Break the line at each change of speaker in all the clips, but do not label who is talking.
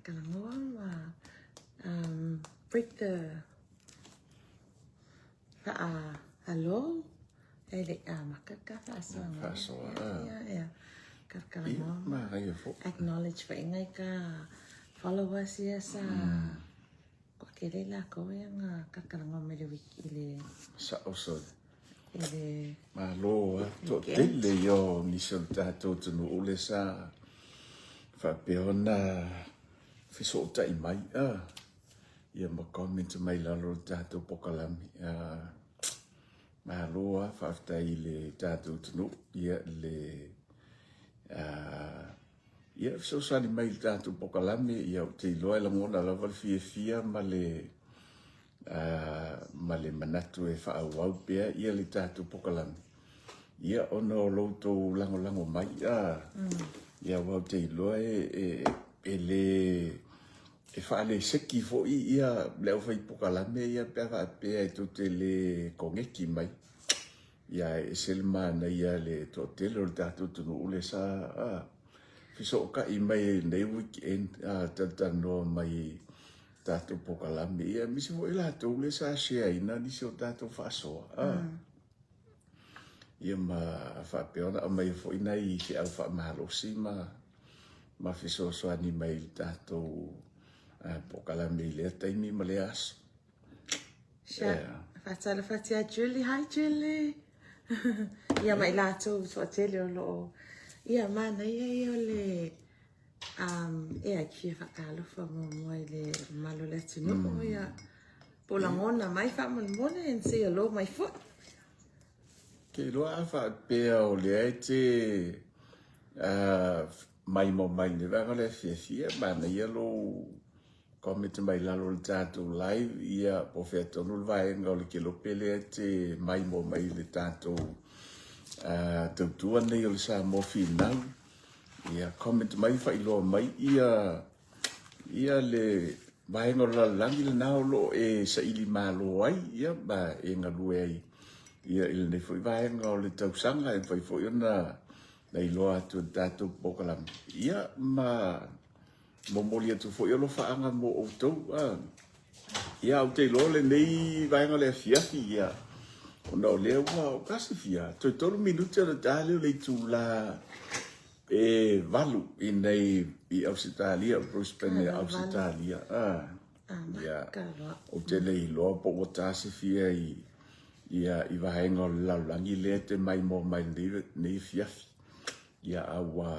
Talatalanoa ma um, break the Wha alo e le amaka ka whaasoa.
Whaasoa.
Yeah, yeah. Karakaranoa.
Ma ia fo.
Acknowledge fa ingai ka followers ia sa. Mm. Kua kele la ko ia nga karakaranoa me le wiki le.
Sa oso.
I le.
Malo a to tele yo ni se tatou tunu ule sa faapea ona fesootai mai a. Ia ma comment mai lalo le tatou pokalame. Uh, malo a faafetai i le tatou atunuu ia le uh, ia fesoasoani mai i le tatou pokalame ia ou te iloa e lagona lava le fiafia ma le uh, ma le manatu e faaauau pea ia le tatou pokalame. Ia ona o lo outou lagolago mai a mm. ia aua ou te iloa e, e, e le E faaleseki foi ia le aufai pokalame ia pe a faapea e tou te le koneki mai. Ia e ese le manaia le toatele o le tatou atunuu lea sa a, fesootai mai ai i lenei weekend a, talatalanoa mai i tatou pokalame. Ia aemaise foi latou lea sa share ina nisi o tatou faasoa a. Ia ma faapea ona aumaia foi nai feau faamalosi ma ma fesoasoani mai i le tatou polokalame i lea taimi ma lea aso.
Sha, yeah. Faatalofa atu ia Julie. Hi Julie. Ia ma i latou toatele o loo. Ia manaia ia o le um, ia ki fia whakaalofa muamua i le malo le atunuu mm. ia po lagona mai faamolemole and say hello mai foot.
Ke iloa a faapea o lea e te maimoa mai i le vaega o le afiafi, ia manaia lou comment mai lalo o le tatou live, ia po o fea tonu le vaega o le kelope lea e te maimoa mai i le tatou tautua nei o le Samoa Finau. Ia comment mai faailoa mai ia Ia le vaega o le lalolagi lena o lo o e saili malo ai, ia, ma e galue ai ia i lenei foi vaega o le tausaga e mafai foi ona na iloa atu e le tatou polokalame. Ia, ma momoli atu foi alofaaga mo outou. A. Ia, ou te iloa lenei vaega o le afiafi, ia, ona o lea ua, o ka sifia, toe tolu minute ona ta lea o le itula E valu i nei i Ausetalia, o Brisbane i Ausetalia. Ah, ia, ou te le iloa po ua ta sifia i, ia, i vaega o le lalolagi lea e te maimoa mai nei, nei afiafi. Ia, a ua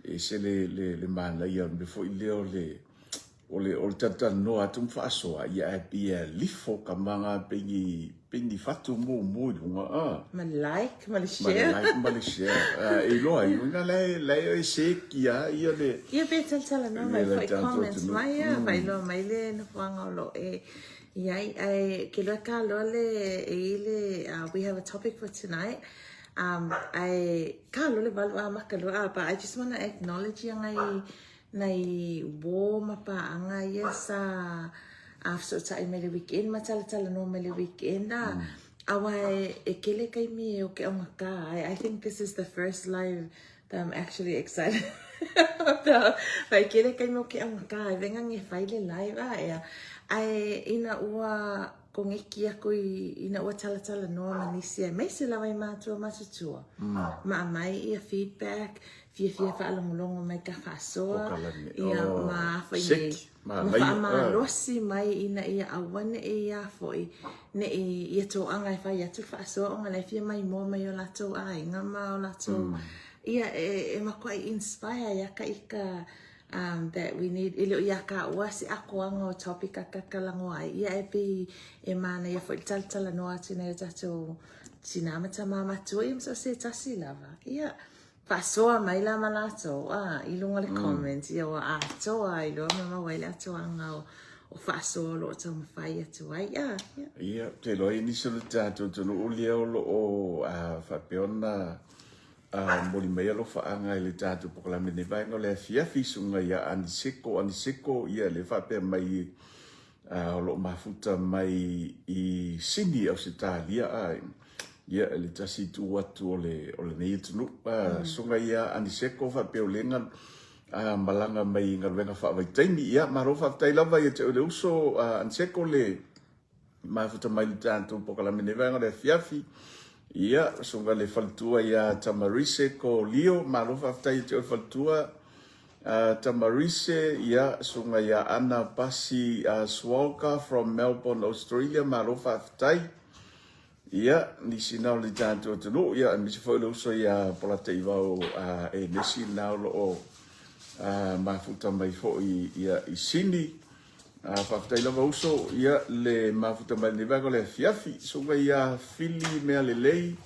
ese le, le, le manaia o le mea foi lea o le, O le, o le talatalanoa atu ma faasoa, ia ae pei e alifo ka maga pei ni, pei ni fatu mumu i luga, a.
Ma le like, ma le share.
Ma le like ma le share. Uh, e iloa ai, uiga lae, lae e seki a ia le...
Ia pe talatalanoa mai foi comments mai, ia, mm. failoa mai le nofoaga o lo e iai. Ae, ke loa ka loa le, e i le, uh, we have a topic for tonight. Um, ae, ka loa le valu a maka loa, but I just wanna acknowledge ia ngai, Nai uō ma pāʻanga ia sa a fesootai mai le weekend ma talatalanoa mai le weekend a mm. Aua e, e kele kaimi e o ke augata ai. I think this is the first live that I'm actually excited about. But e kele kaimi o ke augata ai. Venga nge fai le live a ea. Ae ina ua kongeki aku i, ina ua talatalanoa ma nisi aemaise lava i matua matutua. Mm. Ma aumai ia feedback, fiafia faalogologo mai ka faasoa, ia
oh,
ma afa i ma faamalosi mai ina ia aua neʻi ia foi neʻi ia toaga e fai atu le faasoa ona la e fia maimoa mai o latou aiga ma o latou mm. ia e, e makuaʻi inspire ia ka ika um, that we need e le o ia kāua se akoaga o topic a kakalagoa ai ia e pei e manaia foi le talatalanoa atu nai o tatou tinā ma tamā matua ia ma so o se tasi lava ia faasoa mai la ma latou a i luga o le comment ia ua atoa ai loa ma maua ai le atoaga o o faasoa o lo o taumafai atu ai a
ia. Ia, ou te iloa i nisi o le tatou atunuu lea o lo o faapea ona momoli mai alofaaga i le tatou polokalame nei vaega o le afiafi susuga ia Aniseko Aniseko ia lea faapea mai o lo o mafuta mai i Sini, Ausetalia, a ia i le tasi itu atu o le o lenei atunuu. A, susuga ia Aniseko faapea o lea malaga mai i galuega faavaitaimi. Ia, malo faafetai lava ia te oe le uso Anseko le mafuta mai le tatou polokalame nei vaega o le afiafi. Ia, susuga le faletua ia Tamarise ko Lio, malo faafetai ia te oe le faletua Tamarise, ia, susuga ia Ana Pasi Swalka from Melbourne, Australia, malo faafetai. Ia, nisi na o le tatou atunuu, ia, aemaise foi le uso ia Polataivao Enesi na o lo o mafuta mai foi ia, i Sini. Faafetai lava uso, ia, le mafuta mai lenei vaega o le afiafi. Susuga ia Fili Mealelei,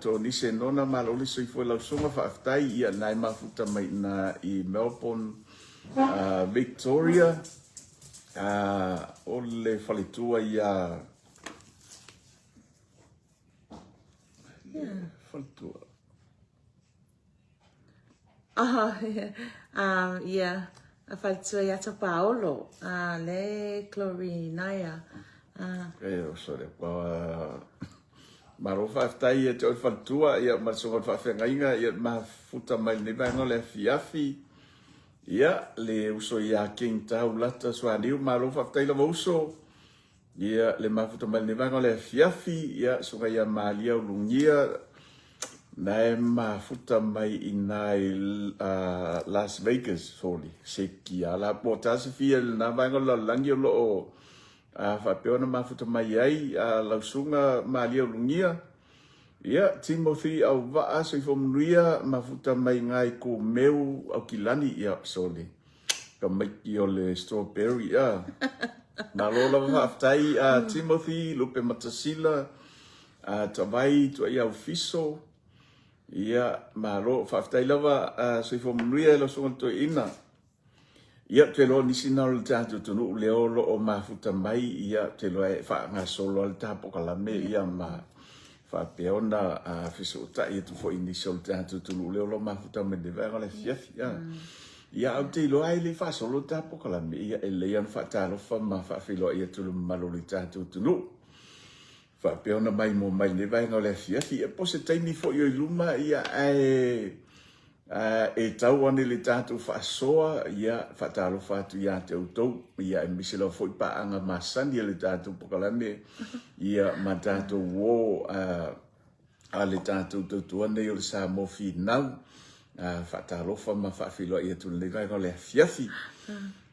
Tonise Nona, malo le soifua i lau susuga, faafetai, ia, na e mafuta mai ina i Melbourne, Victoria, o le faletua ia Faletua.
Oh, yeah. A faletua ia Tapaolo. Le Chlorinaia.
E, oh, sorry. Malo faafetai ia te oe faletua, ia ma le susuga o le faafeagaiga, ia mafuta mai lenei vaega o le afiafi. Ia, le uso ia King Taulata Suaniu, malo faafetai lava uso. Ia, le mafuta mai lenei vaega o le afiafi, ia, susuga ia Malia Ulugia, na e mafuta mai i nā i Las Vegas, sorry, seki a la po tasi fia i lena vaega o le lalolagi o lo o faapea ona mafuta mai ai lau susuga Malia Ulugia. Ia, Timothy Auvaa, soifua manuia, mafuta mai ngā i Kūmeu, Aukilani, ia, sorry, ka maiki o le strawberry, ia. Malo lava faafetai a Timothy, Lupe Matasila, a Tavai, Tuai Aufiso, ia, malo, faafetai lava, soifua manuia e lau susuga i le toeaina. Ia, ou te iloa o nisi na o le tatou atunuu lea o lo o mafuta mai, ia, ou te iloa e faagasolo lava le ta polokalame, ia, ma faapea ona fesootai atu foi i nisi o le tatou atunuu lea o lo o mafuta mai i lenei vaega o le afiafi. Ia, ia ae ou te iloa e le i faasolo le ta polokalame, ia, e lelei lava ona faatalofa ma faafeiloai atu i le mamalu o le tatou atunuu. Faapea ona maimoa mai lenei vaega o le afiafi, ia po o se taimi foi o i luma, ia, ae e tau ane le tatou faasoa, ia, faatalofa atu ia te outou, ia, aemaise lava foi paaga masani a le tatou polokalame, ia, ma tatou uo a le tatou tautua nei o le Samoa Finau. Faatalofa ma faafeiloai atu i lenei vaega o le afiafi.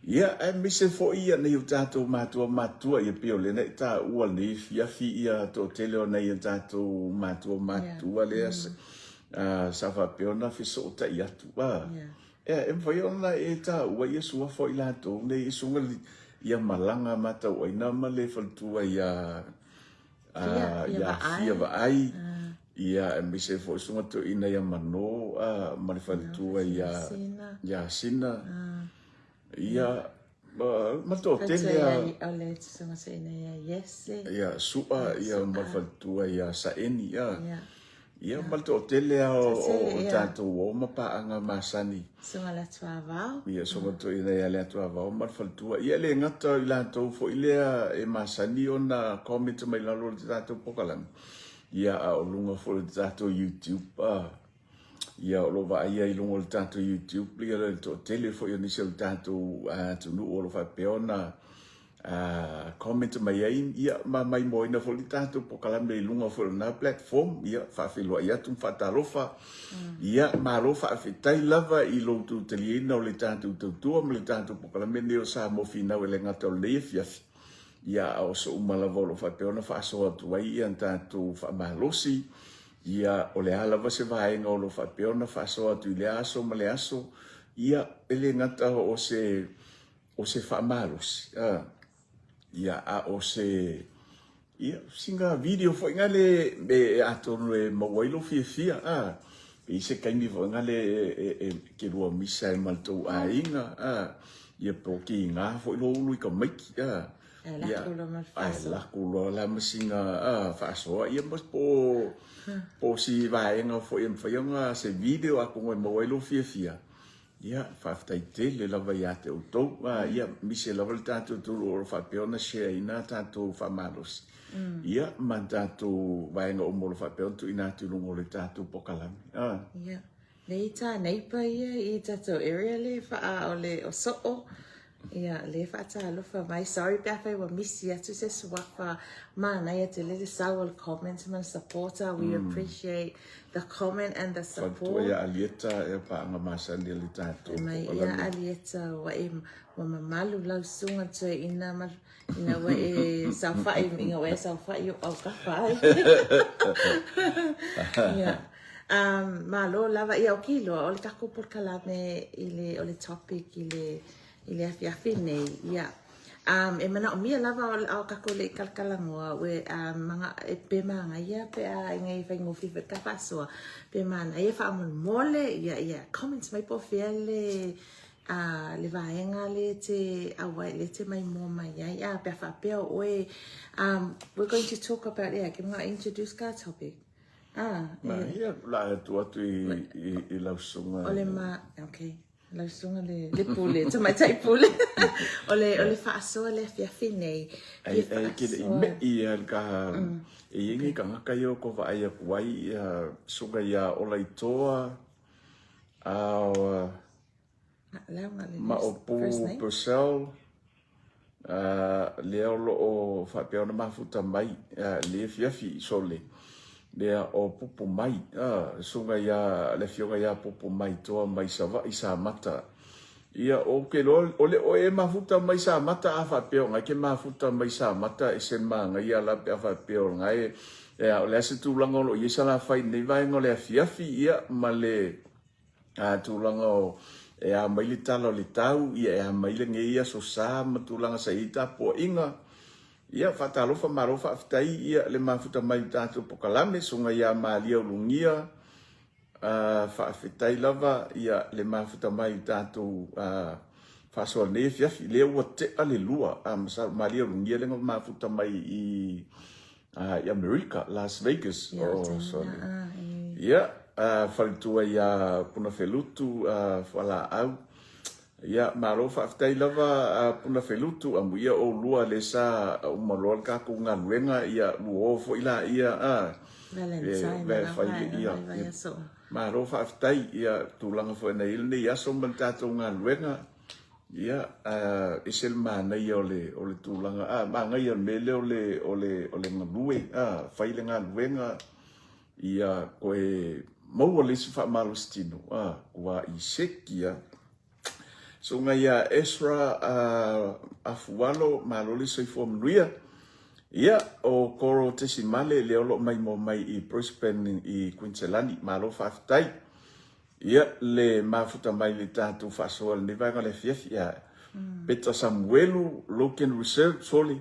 Ia, aemaise foi ia nei o tatou matua matutua, ia pei o lea na e taua lenei afiafi ia toatele o nai a tatou matua matutua lea sa faapea ona fesootai atu. Ia, e mafai ona e taua ia suafa o i latou nei i susuga ia malaga matauaina ma le faletua ia ia Fia Vaai, ia aemaise foi susuga toeaina ia Mano ma le faletua ia Sina, ia ma toatele
a o le susuga toeaina ia Iese,
ia Sua, ia ma le faletua ia Saeni, ia ia ma le toatele a o tatou uo ma paaga masani.
Susuga Leatuavao.
Ia, susuga toeaina ia Leatuavao ma le faletua. Ia, e le gata o i latou foi lea e masani ona comment mai lalo o le tatou polokalame, ia, a o luga foi o le tatou YouTube, ia, o lo o vaaia i luga o le tatou YouTube ia le toatele foi o nisi o le tatou atunuu o lo o faapea ona comment mai ai, ia, ma maimoaina foi le tatou polokalame i luga foi o lena platform, ia, faafeiloai atu ma faatalofa. Ia, malo faafetai lava i lo outou taliaina o le tatou tautua ma le tatou polokalame lenei o Samoa Finau e le gata o lenei afiafi, ia, a o aso uma lava o lo o faapea ona faasoa atu ai ia tatou faamalosi, ia, o le a lava se vaega o lo o faapea ona faasoa atu i lea aso ma lea aso, ia, e le gata o se o se faamalosi, a, ia, a o se, ia, sina video foi na le, e, atonu e maua ai lou fiafia, a, e i se taimi foi na le e, e, ke lua misa ai ma le tou aiga, a, ia po o ke iga foi lou ulu i ka maiki, a,
Ae
ia,
lako loa ma le
ae
faasoa.
lako loa la ma sina, a, faasoa, ia ma po, po o si vaega foi e mafai ona se video atonu e maua ai lou fiafia, Ia, faafetai tele lava ia te outou. Ia, mise lava le tatou atunuu o lo o faapea ona share ina a tatou faamalosi. Ia, ma tatou vaega uma o lo o faapea ona tuuina atu i luga o le tatou polokalame.
Ia. Le i tā neighbour ia i tatou area le whaa o le o soo. Ia, le whaatalofa mai. Sorry pe awhai ua misi atu se suafa. Mānaia tele le sau o le comment ma le supporter. We appreciate the comment and the support.
Faletua ia Alieta e paanga masani a le tatou
Mai ia Alieta ua e ua mamalu lau susuga toeaina ma ina ua e saofai ina ua e saofai o autafa ai. Ia. Um, malo lava ia o kiloa o le takou polokalame i le o le topic i le i le afiafi nei. Ia. Um, e manaomia lava o, o takou le kalakalanoa ue um, manga, e pe manaia pe a inga i whaingofi fe ka whaasoa pe manaia whaamolemole ia ia comments mai po fea le a le vaega le te auai le te mai mua mai ai a pe a faapea o oe um, we're going to talk about yeah, ke mga introduce ka topic ah
Ma e, ia la atu atu i, i, i lau susuga.
O le ma okay lau susuga le le pule tamaitai pule o le o le faasoa le afiafi nei.
Ai ai ke le i me i al ka e yengi ka ngaka yo ko va ai aku ai ia suga ia ola i toa a Maopu Purcell, lea o lo o faapea ona mafuta mai le afiafi sole, lea o Pupu Mai, susuga ia, le afioga ia Pupu Mai Toa mai Savaii Samata. Ia, ou te iloa, o le oe e mafuta mai Samata a faapea o lena e te mafuta mai Samata e se manaia la pe a faapea o lena e, o le a se tulaga o lo o i ai Salafai i lenei vaega o le afiafi, ia, ma le a tulaga o e a mai le tala o le tau, ia e a mai lenei aso sa ma tulaga sa i ai tapuaiga. Ia, faatalofa malo faafetai ia le mafuta mai i tatou pokalame, susuga ia Malia Ulugia, a faafetai lava ia le mafuta mai i tatou a faasoa nei afiafi, lea ua tea le lua, a masalo Malia Ulugia lea na mafuta mai i i Amerika, Las Vegas.
Ia,
oh, sorry. Ia, faletua ia Punafelutu, Fualaau. Ia, malo faafetai lava Punafelutu, amuia oulua le sa uma loa le tatou galuega, ia luo foi laia, a.
Valentine,
e, fai, ia, ia, malo faafetai, ia, tulaga foi na i ai lenei aso ma le tatou galuega. Ia, a, ese le manaia o le, o le tulaga, a, manaia o le mea lea o le, o le, o le galue, a, fai le galuega, ia koe maua le isi faamalositino, a, ua i seki, a. Susuga ia Ezra a, Afualo, malo le soifua manuia. Ia, o Koro Tesimale, lea o lo o maimoa mai i Brisbane i Kuiniselani, malo faafetai. Ia, le mafuta mai le tatou faasoa i lenei vaega o le afiafi, ia, Peta Samuelu, Logan Reserve, sole.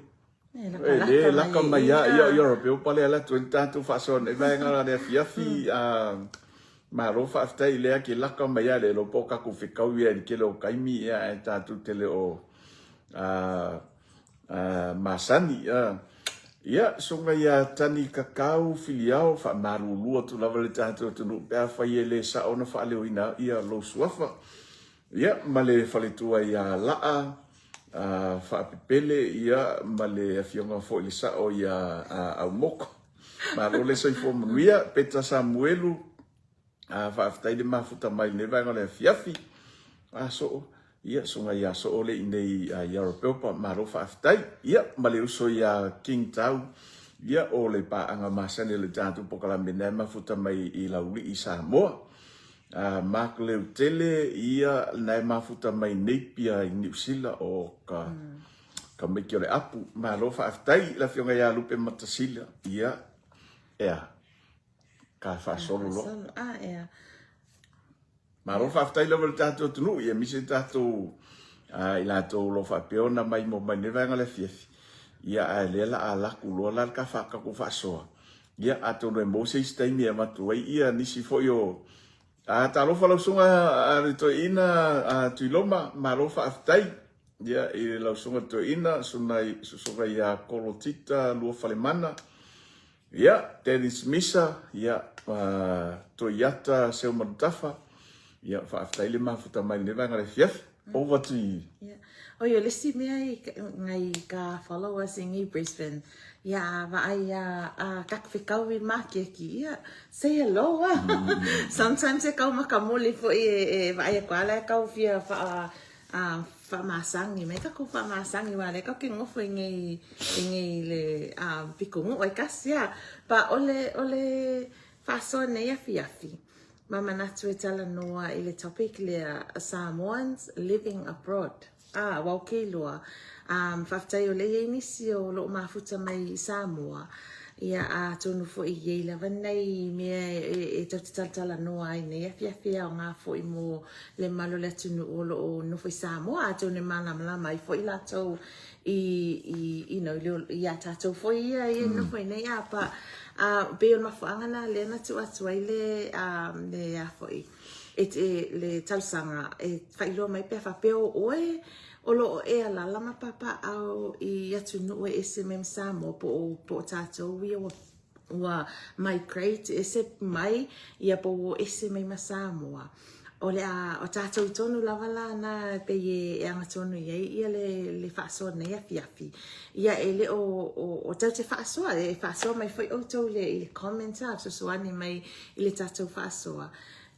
E
le laka mai ia, ia, ia, o peu pale ala atu ai le tatou faasoa i lenei vaega o le afiafi, a, malo faafetai lea ke laka mai ia le iloa po o tatou fekau ia i le tele o taimi, ia, ae tatou te le o, a, masani. Ia, susuga ia Tani Kakau Filiao, faamalulu atu lava le tatou atunuu pe afai e le sao ona faaleoina ia lou suafa. Ia, ma le faletua ia Laa Faapepele, ia, ma le afioga foi i le sao ia Aumoko. Malo le soifua manuia, Peta Samuelu, A faafetai le mafuta mai lenei vaega o le afiafi. A soo, ia susuga ia Soo le i nei ia Ropelpa, malo faafetai. Ia, ma le uso ia King Tau, ia o le paaga masani o le tatou pokalame na e mafuta mai i Laulii i Samoa. A Mark Leutele, ia na e mafuta mai Napier i Niu Sila o ka ka maiki o le apu. Malo faafetai le afioga ia Lupe Matasila, ia, ea. Ka faasolo loa.
Faasolo, ah, ea.
Malo faafetai lava i le tatou atunuu, ia aemaise tatou i latou o lo o faapea ona maimoa mai lenei vaega o le afiafi. Ia ae lea la a laku loa la le ka tatou faasoa. Ia atonu e maua se isi taimi e avatu ai ia nisi foi o a talofa lau susuga a le toeaina a Tuiloma, malo faafetai. Ia i lau susuga toeaina, susuga ia Kolotita Luafalemana. Ia, Dennis Misa, ia, Toiata Seumanutafa, ia, faafetai le mafuta mai lenei vaega o le afiafi. Over to you.
Yeah. Oi, o le isi mea i ngai ka followers i ngi Brisbane, ia a vaai a, a kak whekau i mākiaki, ia, say hello a. Sometimes e kau makamoli foi e, e vaai aku ala e kau fia wha, a, whaamasangi mai ka ko whaamasangi wa le kau ke ngofo i ngei, i ngei le a, pikongo e kasi a. Pa ole, ole whaasoa nei afiafi. Ma manatu e talanoa i le topic lea Samoans living abroad. Ah, ua okay loa. Um, faafetai o lea i ai nisi o loo mafuta mai i Samoa. Ia, atonu foi i ai lava nai mea e, e tau te talatalanoa ai nei afiafi aoga foi mo le mamalu o le atunuu o loo nofo i Samoa. Atonu e malamalama ai foi latou i, i, you know, iā tātou foi ia i nofo i nei a pa, a, pei o le mafuaaga lena lea na tuu atu ai le, a, le a foi, e, e, le talosaga e faailoa mai pe a faapea o oe o lo o e alaala ma papaaao i atunuu e ese mai ma Samoa po o, po o tātou ia ua ua migrate ese mai ia po ua ese mai ma Samoa. O le a, o tātou tonu lava la na pei e, e agatonu i ai ia le, le faasoa nei afiafi. Ia e le o, o, o tau te faasoa, e faasoa mai foi outou le, i le comment a, fesoasoani mai i le tātou faasoa.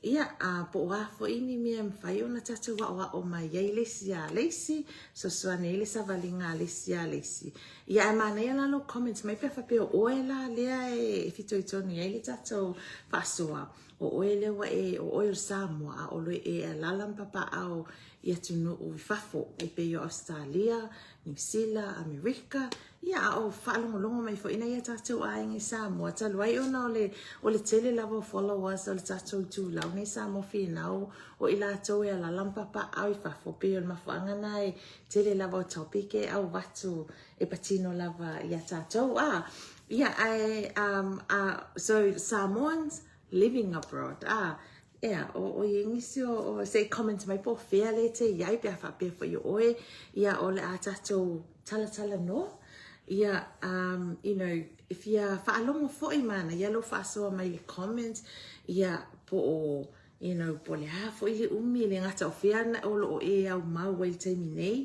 Ia, a, po o a foi ni mea e mafai ona tātou aʻoaʻo mai ai le isi a le isi, fesoasoani ai le savaliga a le isi a le isi. Ia ae manaia la lou comment mai pe a faapea o oe la lea e fitoitonu i ai le tatou faasoa, o oe lea ua e, o oe o le Samoa a o lo e alaala ma papaaao i atunuu i fafo e pei o Ausetalia, Niu Sila, Amerika, ia a o faalogologo mai foi nai a tatou aiga i Samoa talu ai ona o le, o le tele lava o followers o le tatou itulau nei Samoa Finau o i latou e alaala ma papaaao i fafo pei o le mafuaaga na e Tele lava o topic e avatu e patino lava iā tātou a ia ae um a so Samoans living abroad a ea o o i ai nisi o o se i comment mai po o fea le te i ai pe a faapea foi o oe ia o le a tātou talatalanoa ia um you know e fia faalogo foi māna ia lou faasoa mai i le comment ia po o You know, po o le a foi le umi, e le gata o fea o lo o e aumau ai i le taimi nei,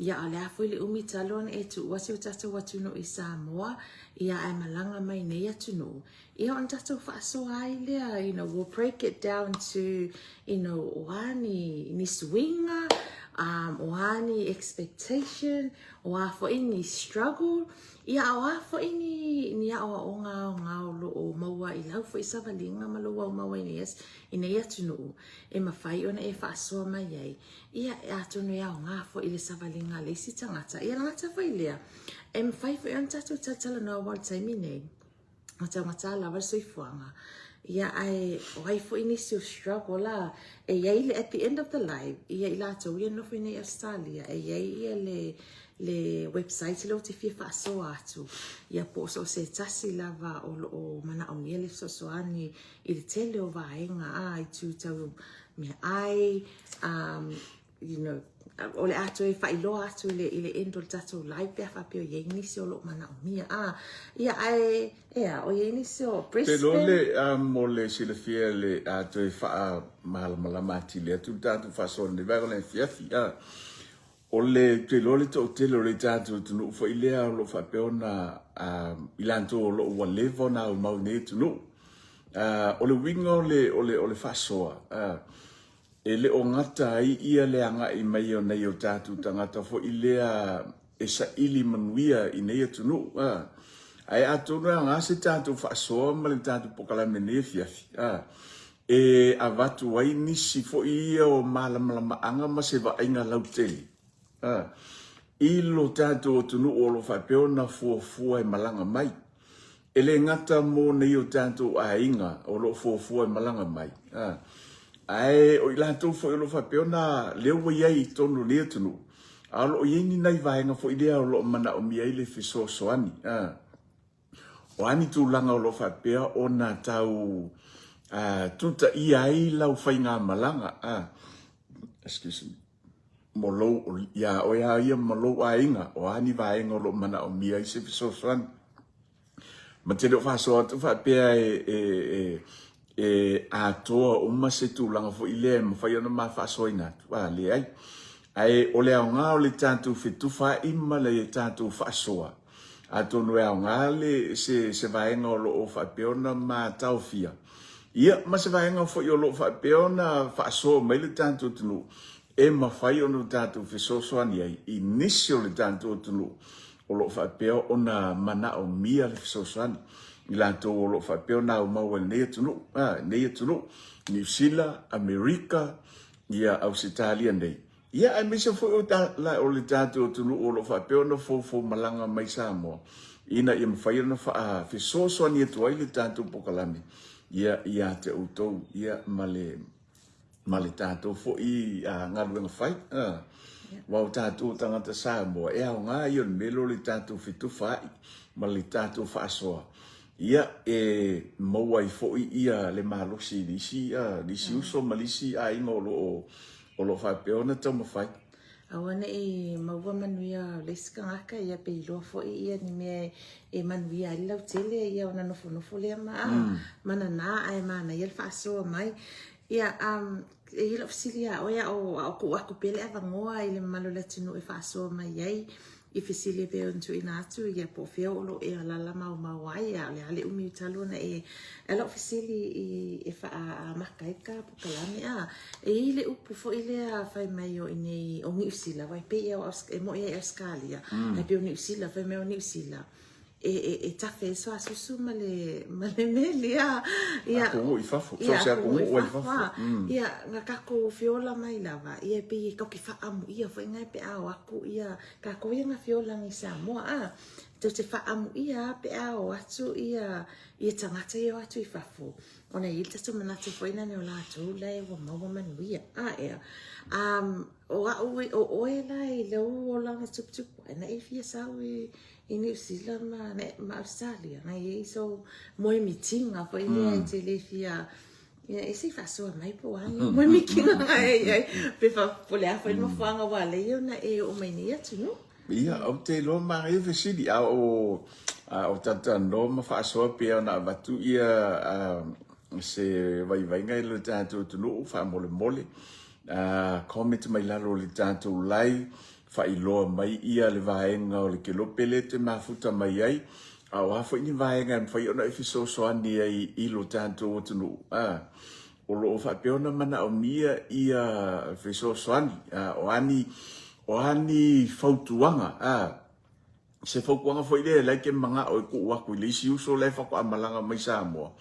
ia a o le a foi le umi talu ona e tuua si o tatou atunuu i Samoa, ia ae malaga mai nei atunuu, ia ona tatou faasoa ai lea, you know, we'll break it down to, you know, o a ni, ni suiga, um, o a ni expectation, o a foi ni struggle, ia a o a foi ni, ni aoaoga aoga o lo o maua i lau foi savaliga ma lou aumau ai nei, i nei atunuu, e mafai ona e faasoa mai ai, ia, atonu e aoga foi i le savaliga a le isi tagata. Ia le gata foi lea, e mafai foi ona tatou talatalanoa aua o le taimi nei, ua taugata lava le soifuaga. Ia, ae o ai foi nisi o struggle la, e i ai le, at the end of the live, ia i latou ia e nofo i nei Ausetalia, e i ai ia le, le website lea ou te fia faasoa atu, ia po o so o se tasi lava o lo o manaomia le fesoasoani i le tele o vaega, a, i tū tau meaai, um, you know, o le a toe faailoa atu i le, i le end o le tatou live pe a faapea o i ai nisi o lo o manaomia. A, ia, ae, ea, o i ai nisi o
Te loa le, a, mo le silafia le a toe faamalamalama atili atu le tatou faasoa nei vaega o le afiafi, a, o le, te iloa le toatele o le tatou atunuu foi lea o lo o faapea ona, a, i latou o lo o ua leva ona aumau i nei atunuu. A, o le uiga o le, o le, o le faasoa, a, E le o gata ai ia le agai mai o nai o tatou tagata foi lea e saili manuia i nei atunuu, a. Ae atonu e aoga se tatou faasoa ma le tatou pokalame nei afiafi, a, e avatu ai nisi foi ia o malamalamaaga ma se vaaiga lautele, a, i lo tatou atunuu o lo o faapea ona fuafua e malaga mai. E le gata mo nei o tatou aiga o lo o fuafua e malaga mai, a, ae o i latou foi o lo o faapea ona lea ua i ai i totonu o lenei atunuu, a o lo o i ai ni nai vaega foi lea o lo o manaomia ai le fesoasoani, a. O a ni tulaga o lo o faapea ona tau tutaia ai lau faigamalaga, a, excuse me, mo lou, iā oe lava ia ma lou aiga, o a ni vaega o lo o manaomia ai se fesoasoani. Ma te le o faasoa atu faapea e, e, e, e atoa uma se tulaga foi lea e mafai ona ma faasoaina atu, a leai. Ae o le aoga o le tatou fetufaai ma le tatou faasoa, atonu e aoga le se se vaega o lo o faapea ona mataofia, ia ma se vaega foi o lo o faapea ona faasoa mai le tatou atunuu e mafai ona tatou fesoasoani ai i nisi o le tatou atunuu o lo o faapea ona manaomia le fesoasoani, i latou o lo o faapea ona aumau ai i lenei atunuu, lenei atunuu, Niu Sila, Amerika, ia Ausetalia nei, ia aemaise foi o, ta, la, o le tatou atunuu o lo o faapea ona foufou malaga mai Samoa, ina ia mafai ona faafesoasoani atu ai le tatou pokalame, ia ia te outou, ia ma le, ma le tatou foi galuega fai. Aua o tatou tagata Samoa, e aoga ia o le mea lea o le tatou fetufaai ma le tatou faasoa, ia e maua ai foi ia le malosi i le isi, le isi uso ma le isi aiga o lo o, o lo o faapea ona taumafai.
Aua ne i maua manuia o le isi tagata, ia pe iloa foi ia ni mea e manuia ai le lautele, ia ona nofonofo lea ma, ma nana ae manaia le faasoa mai. Ia, um, e i ai lau fesili ia oe, a o, a o tuu atu pea le avanoa i le mamalu o le atunuu e faasoa mai ai i fesili e pei ona tuuina atu, ia po o fea o lo o e alaala maumau ai, a o le a le umi talu ona e... A o lau fesili i, e faaamata ai ka pokalame, a, e i ai le upu foi lea fai mai o i inei o Niu Sila, aua e pei e, e moni lava i Ausetalia, ae pei o Niu Sila, fai mai o Niu Sila, e, e, e tafe ai le suasusu ma le, ma le meli, a.
Ia, atunuu i fafo, so o se atunuu ai i fafo.
Ia, na tatou feola mai lava, ia e pei e tatou te faaamuia foi na pe a o atu ia, tatou ia na feola nei i Samoa, a. Tou te faaamuia lava pe a o atu ia, ia tagata ia e o atu i fafo, ona e i ai le tatou manatu foi lea o latou la e ua maua manuia, a ea. O au, o oe la i lou olaga tuputupu ae, na e fia sau i, i Niu Sila ma, ma Ausetalia, na i ai sou moemitiga foi lea e te le fia, ia, e se i faasoa mai po o a ni moemitiga na e i ai, pe fa, po o le a foi le mafuaaga ua ala ai ona e oo mai nei atunuu.
Ia, ou te iloa manaia fesili, a o, a o talatalanoa ma faasoa pei ona avatu ia se vaivaiga i le tatou atunuu faamolemole, comment mai lalo o le tatou live, faailoa mai ia le vaega o le kelope lea e te mafuta mai ai, a o a foi ni vaega e mafai ona e fesoasoani ai i lo tatou atunuu, a, o lo o faapea ona manaomia ia fesoasoani, a, o a ni, o a ni fautuaga, a, se fautuaga foi lea e like manao e tuu atu i le isi uso la e faatoa malaga mai Samoa,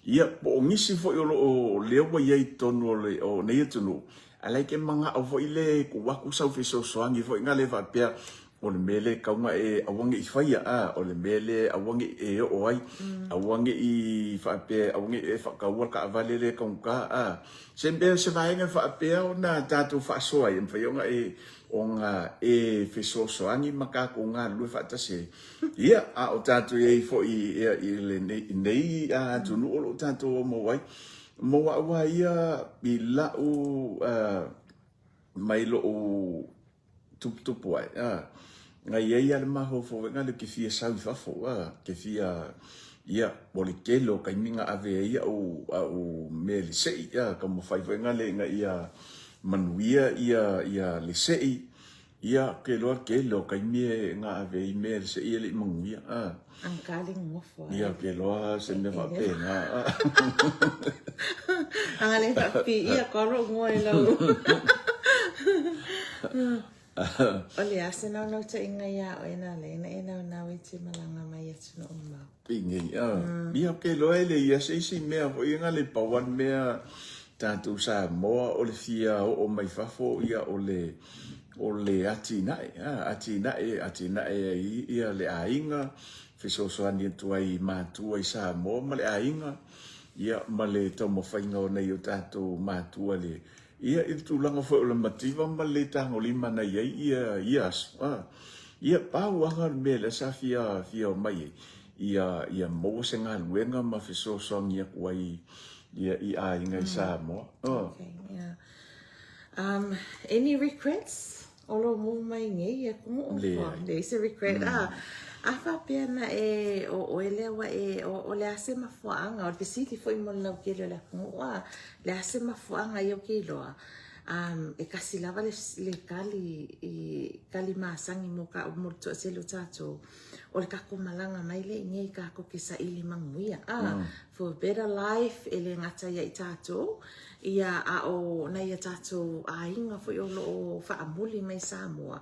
ia, po o nisi foi o lo o lea ua i ai i totonu o le, o nei atunuu, ae like manao foi lea e tuu atu sau fesoasoani foi na lea faapea, o le mea lea e tatau ona e aua ne i faia, a, o le mea lea e aua ne i e oo ai, aua ne i faapea, aua ne i e faataua le taavale lea e taugata, a. Se mea, se vaega e faapea ona tatou faasoa ai, e mafai ona e, ona e fesoasoani ma tatou galulue faatasi ai. Ia, a o tatou i ai foi i lenei atunuu o lo o tatou omau ai, mo au lava ia i lau, mai lou tuputupu ae, a, na i ai lava le mafaufau foi lea ou te fia sau i fafo, a, te fia, ia, o le tele o taimi na ave ai au, au mea i le sei, a, taumafai foi lea ina ia manuia ia, ia le sei, ia, ou te iloa le tele o taimi na ave ai mea i le sei e le i manuia, a.
Agatā le nonofo
ai. Ia, ou te iloa se mea faapena.
Aga le faapipii atu lou igoa i lau. O le a se naunautaiga iā oe na ala ai ona e naunau e te malaga mai i atunuu mamao?
Penei, a. Ia, ou te iloa e leai lava se isi mea foi na le pau lava le mea tatou Samoa o le fia oo mai fafo, ia o le o le atinae, a, atinae, atinae ai ia le aiga, fesoasoani atu ai i matua i Samoa ma le aiga, ia, ma le taumafaiga o nai o tatou matua le, ia, i le tulaga foi o le mativa ma le le tagolima na i ai ia, ia aso, a. Ia, pau lava le mea lea sa fia, fia omai ai, ia, ia maua se galuega ma fesoasoani atu ai ia, i aiga i Samoa.
Okay, yeah. Um, any regrets? O lou moho mai nei i atunuu?
Leai.
Leai se regret. Ah, a faapea na e o oe lea ua e, o, o le a se mafuaaga, o le fesili foi mo le lautele o le atunuu, a, le a se mafuaaga ia ou te iloa. Um, e kasi lava le, le kali, i, kali masani mo ka mo le toatele o tatou. O le kako malaga mai le inei kako ke saili manuia. Ah, for a better life, e le gata ia i tatou, ia a o nai a tatou aiga foi o lo o faamuli mai Samoa,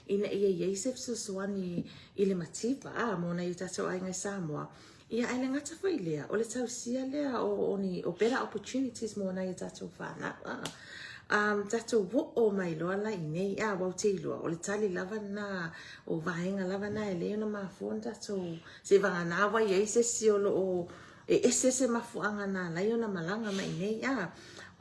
ina ia i ai se fesoasoani i le mativa, ah, mo nai o tatou aiga i Samoa. Ia, ae le gata foi i lea, o le tausia lea o, o ni, o better opportunities mo nai o tatou whanau. Ah. Tatou oo mai loa la i nei, ah, ua ou te iloa, o le tali lava lena, o vaega lava na e lei ona mafua ona tatou, se vagana ua i ai se isi o lo o e ese se mafuaaga na ala ai ona malaga mai i nei, ah.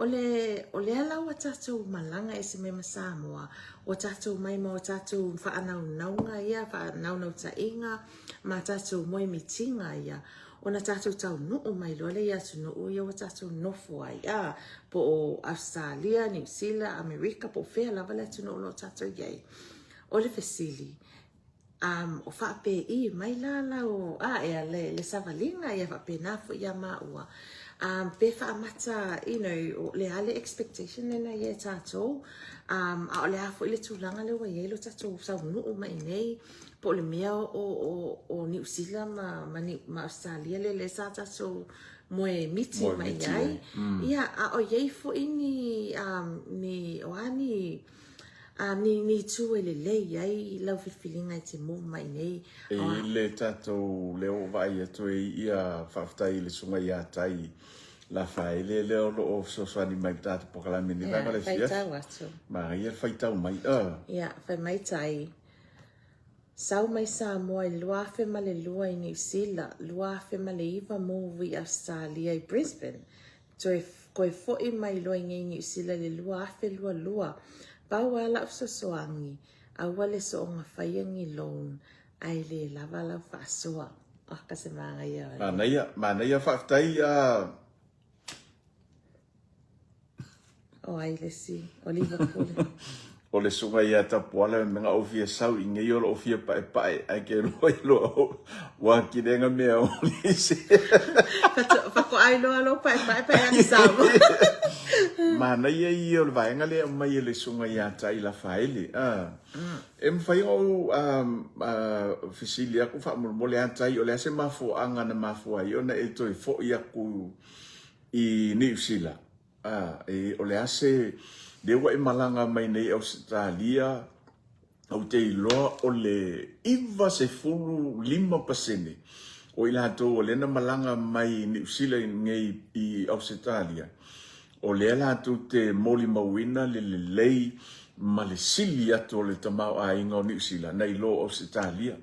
O le, o lea la ua tatou malaga ese mai ma Samoa, ua tatou mai ma o tatou faanaunauga ia, faanaunautaiga, ma tatou moemitiga ia, ona tatou taunuu mai loa lea i atunuu ia ua tatou nofo ai, a, po o Ausetalia, Niu Sila, Amerika, po o fea lava le atunuu o lo o tatou i ai. O le fesili, um, o faapei mai la lau, a, ea, le, le savaliga ia faapena foi ia maua. Um, pe faamata, you know, o le a le expectation lena ia e tatou, um, a o le a foi le tulaga lea ua i ai lo tatou taunuu mai nei, Po o le mea o, o, o Niu Sila ma, ma, Niu, ma Ausetalia lea lea sa tatou moe miti moe mai ai. Ia, a o i ai foi ni, um, ni, o a ni, um, ni, ni itu e lelei ai lau filifiliga e te move mai nei.
E i le tatou lea ua vaai atu e ia faafetai i le susuga ia Tai Lafaele lea o lo o fesoasoani mai i le tatou polokalame nei vaega o le afiafi.
Faitau atu.
Manaia le faitau mai.
Ia, fai mai Tai. Sau mai Samoa i le 2002 i Niu Sila, 2009 move i Ausetalia i Brisbane, toe koe foi mai loa i nei Niu Sila i le 2022. Pau a la'u fesoasoani, aua le soonga faia ni loan ae le lava lau faasoa. Oh, ka se manaia o le.
Manaia, manaia faafetai a.
O ai le isi, o Liverpool.
O le susuga ia Tapuala me mega ou fia sau i nei o loo fia paepae ae ke loa i loa o ua kilenga mea o lise.
Faatoa iloa lou paepae pae atu Samoa.
Manaia ia o le vaega lea e aumai e le susuga ia Tai Lafaele. E mafai ona ou fesili atu faamolemole a Tai o le a se mafuaaga na mafua ai ona e toe foi atu i Niu Sila, a, e, o le a se, lea ua e malaga mai nei i Ausetalia, ou te iloa o le 95% o i latou o lea na malaga mai Niu Sila nei i Ausetalia, o lea latou te molimauina le lelei ma le sili atu o le tamaoaiga o Niu Sila nai lo Ausetalia.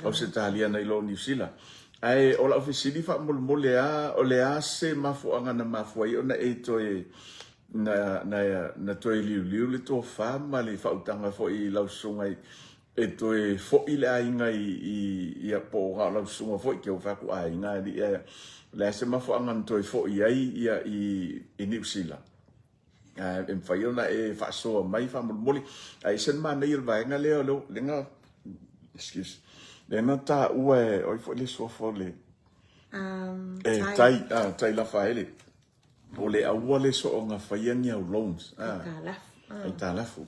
Ausetalia nai lo Niu Sila. Ae o lau fesili faamolemole a, o le a se mafuaaga na mafua ai ona e toe na, na, na toe liuliu le tofa ma le faautaga foi i lau susuga i, e toe foi le aiga i, i, ia po o na o lau susuga foi ke ua fai atu aiga alii ae o le a se mafuaaga na toe foi ai ia i, i Niu Sila? Ae e mafai ona e faasoa mai faamolemole. Ae ese le manaia o le vaega lea o le lea excuse lea na taua e oi foi le suafa o le e Tai ah Tai Lafaele o le aua le soonga faia ni au loans ah aitalafu.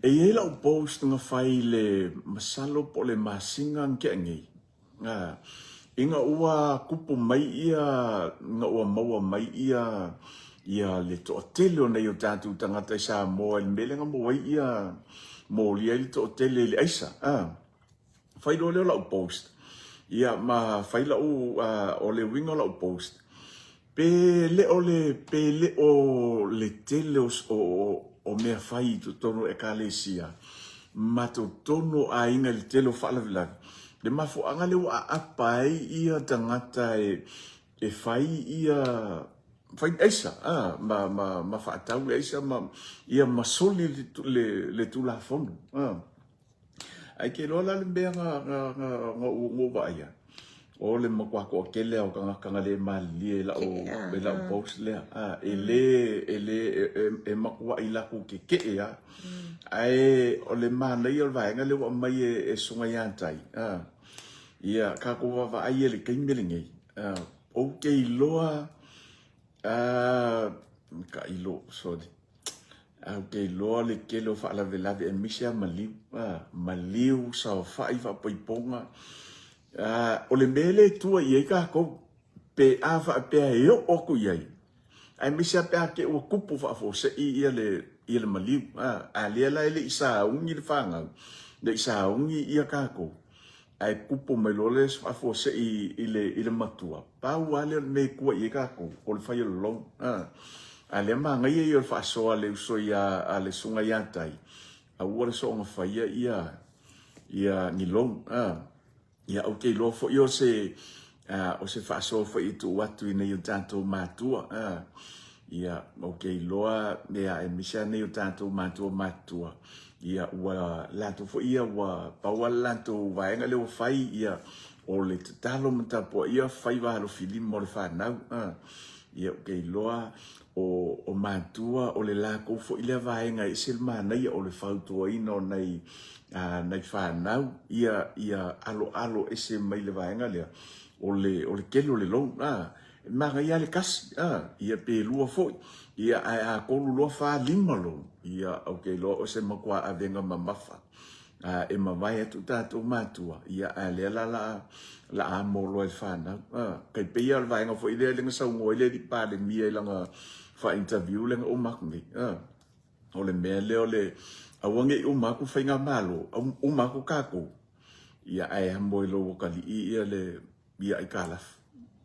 E i ai lau post na fai i le masalo po o le masina na tea nei. Ā, ina ua kupu mai ia, ina ua maua mai ia, ia le toatele o nai o tatou tagata i Samoa i le mea lea na maua ai ia, molia ai le toatele i le aisa, ā. Fai loa lea o lau post, ia ma fai lau, ā, o le uiga o lau post, Pe le o le, pe le o le tele o, o, o mea fai i totonu o Ekalesia ma totonu o aiga i le tele o faalavelave, le mafuaaga lea ua aapa ai ia tagata e, e fai ia, fai ni aisa, a, ma, ma, ma faatau le aisa ma, ia ma soli le, le, le Tulafono, a. Ae ke iloa la le mea na, na, na, na ou, na ou vaaia, o le matua toatele lava o tagata na le malilie i lau, i lau post lea. A, e le, e le, e, e, e matuai latou keke'e lava. Ae o le manaia o le vaega lea ua aumai e, e Susuga ia Tai, a, ia tatou vaavaai i le taimi lenei, a, ou te iloa, a, Tailo, sorry. Ae ou te iloa le tele o faalavelave aemaise lava maliu, a, maliu, saofai, faapaipoga. A, o le mea lea e tua i ai tatou, pe a faapea e oo atu i ai, aemaise lava pe a te i ua tupu faafuasei ia le, ia le maliu. A, a lea la e le i sauni le fanau, le i sauni ia tatou, ae tupu mai loa le faafuasei i le, i le matua, pau lava lea o le mea e tua i ai tatou, o le fai o le loan. A, a lea manaia ia o le faasoa a le uso ia, a le susuga ia Tai, aua le soona faia ia, ia ni loan. A, ia ou te iloa foi o se, a, o se faasoa foi e tuu atu i nai o tatou matua. A, ia, ou te iloa, ia, aemaise lava nai o tatou matua matutua, Ia, ua latou foi ia ua pau lava le latou vaega lea ua fai, ia, o le tatalo ma tapuaia faiva alofilima o le fanau. A, ia, ou te iloa o, o matua, o le latou foi lea vaega e ese le manaia o le fautuaina o nai, a, nai fanau, ia, ia aloalo ese mai le vaega lea, o le, o le tele o le loan. A, E manaia lava le tasi, a, ia pe lua foi, ia ae a tolu loa fa lima loan, ia ou te iloa o se matua avega mamafa, a, e mavae atu tatou matua, ia ae lea la la la amo loa e le fanau, a, tai pei lava o le vaega foi lea lea na saunoa ai le alii Palemia i lana faa-interview lea na uma atu nei, a, o le mea lea o le aua ne i uma atu faigamalo, uma atu tatou, ia ae amo e lou atalii ia le ia aitalafu.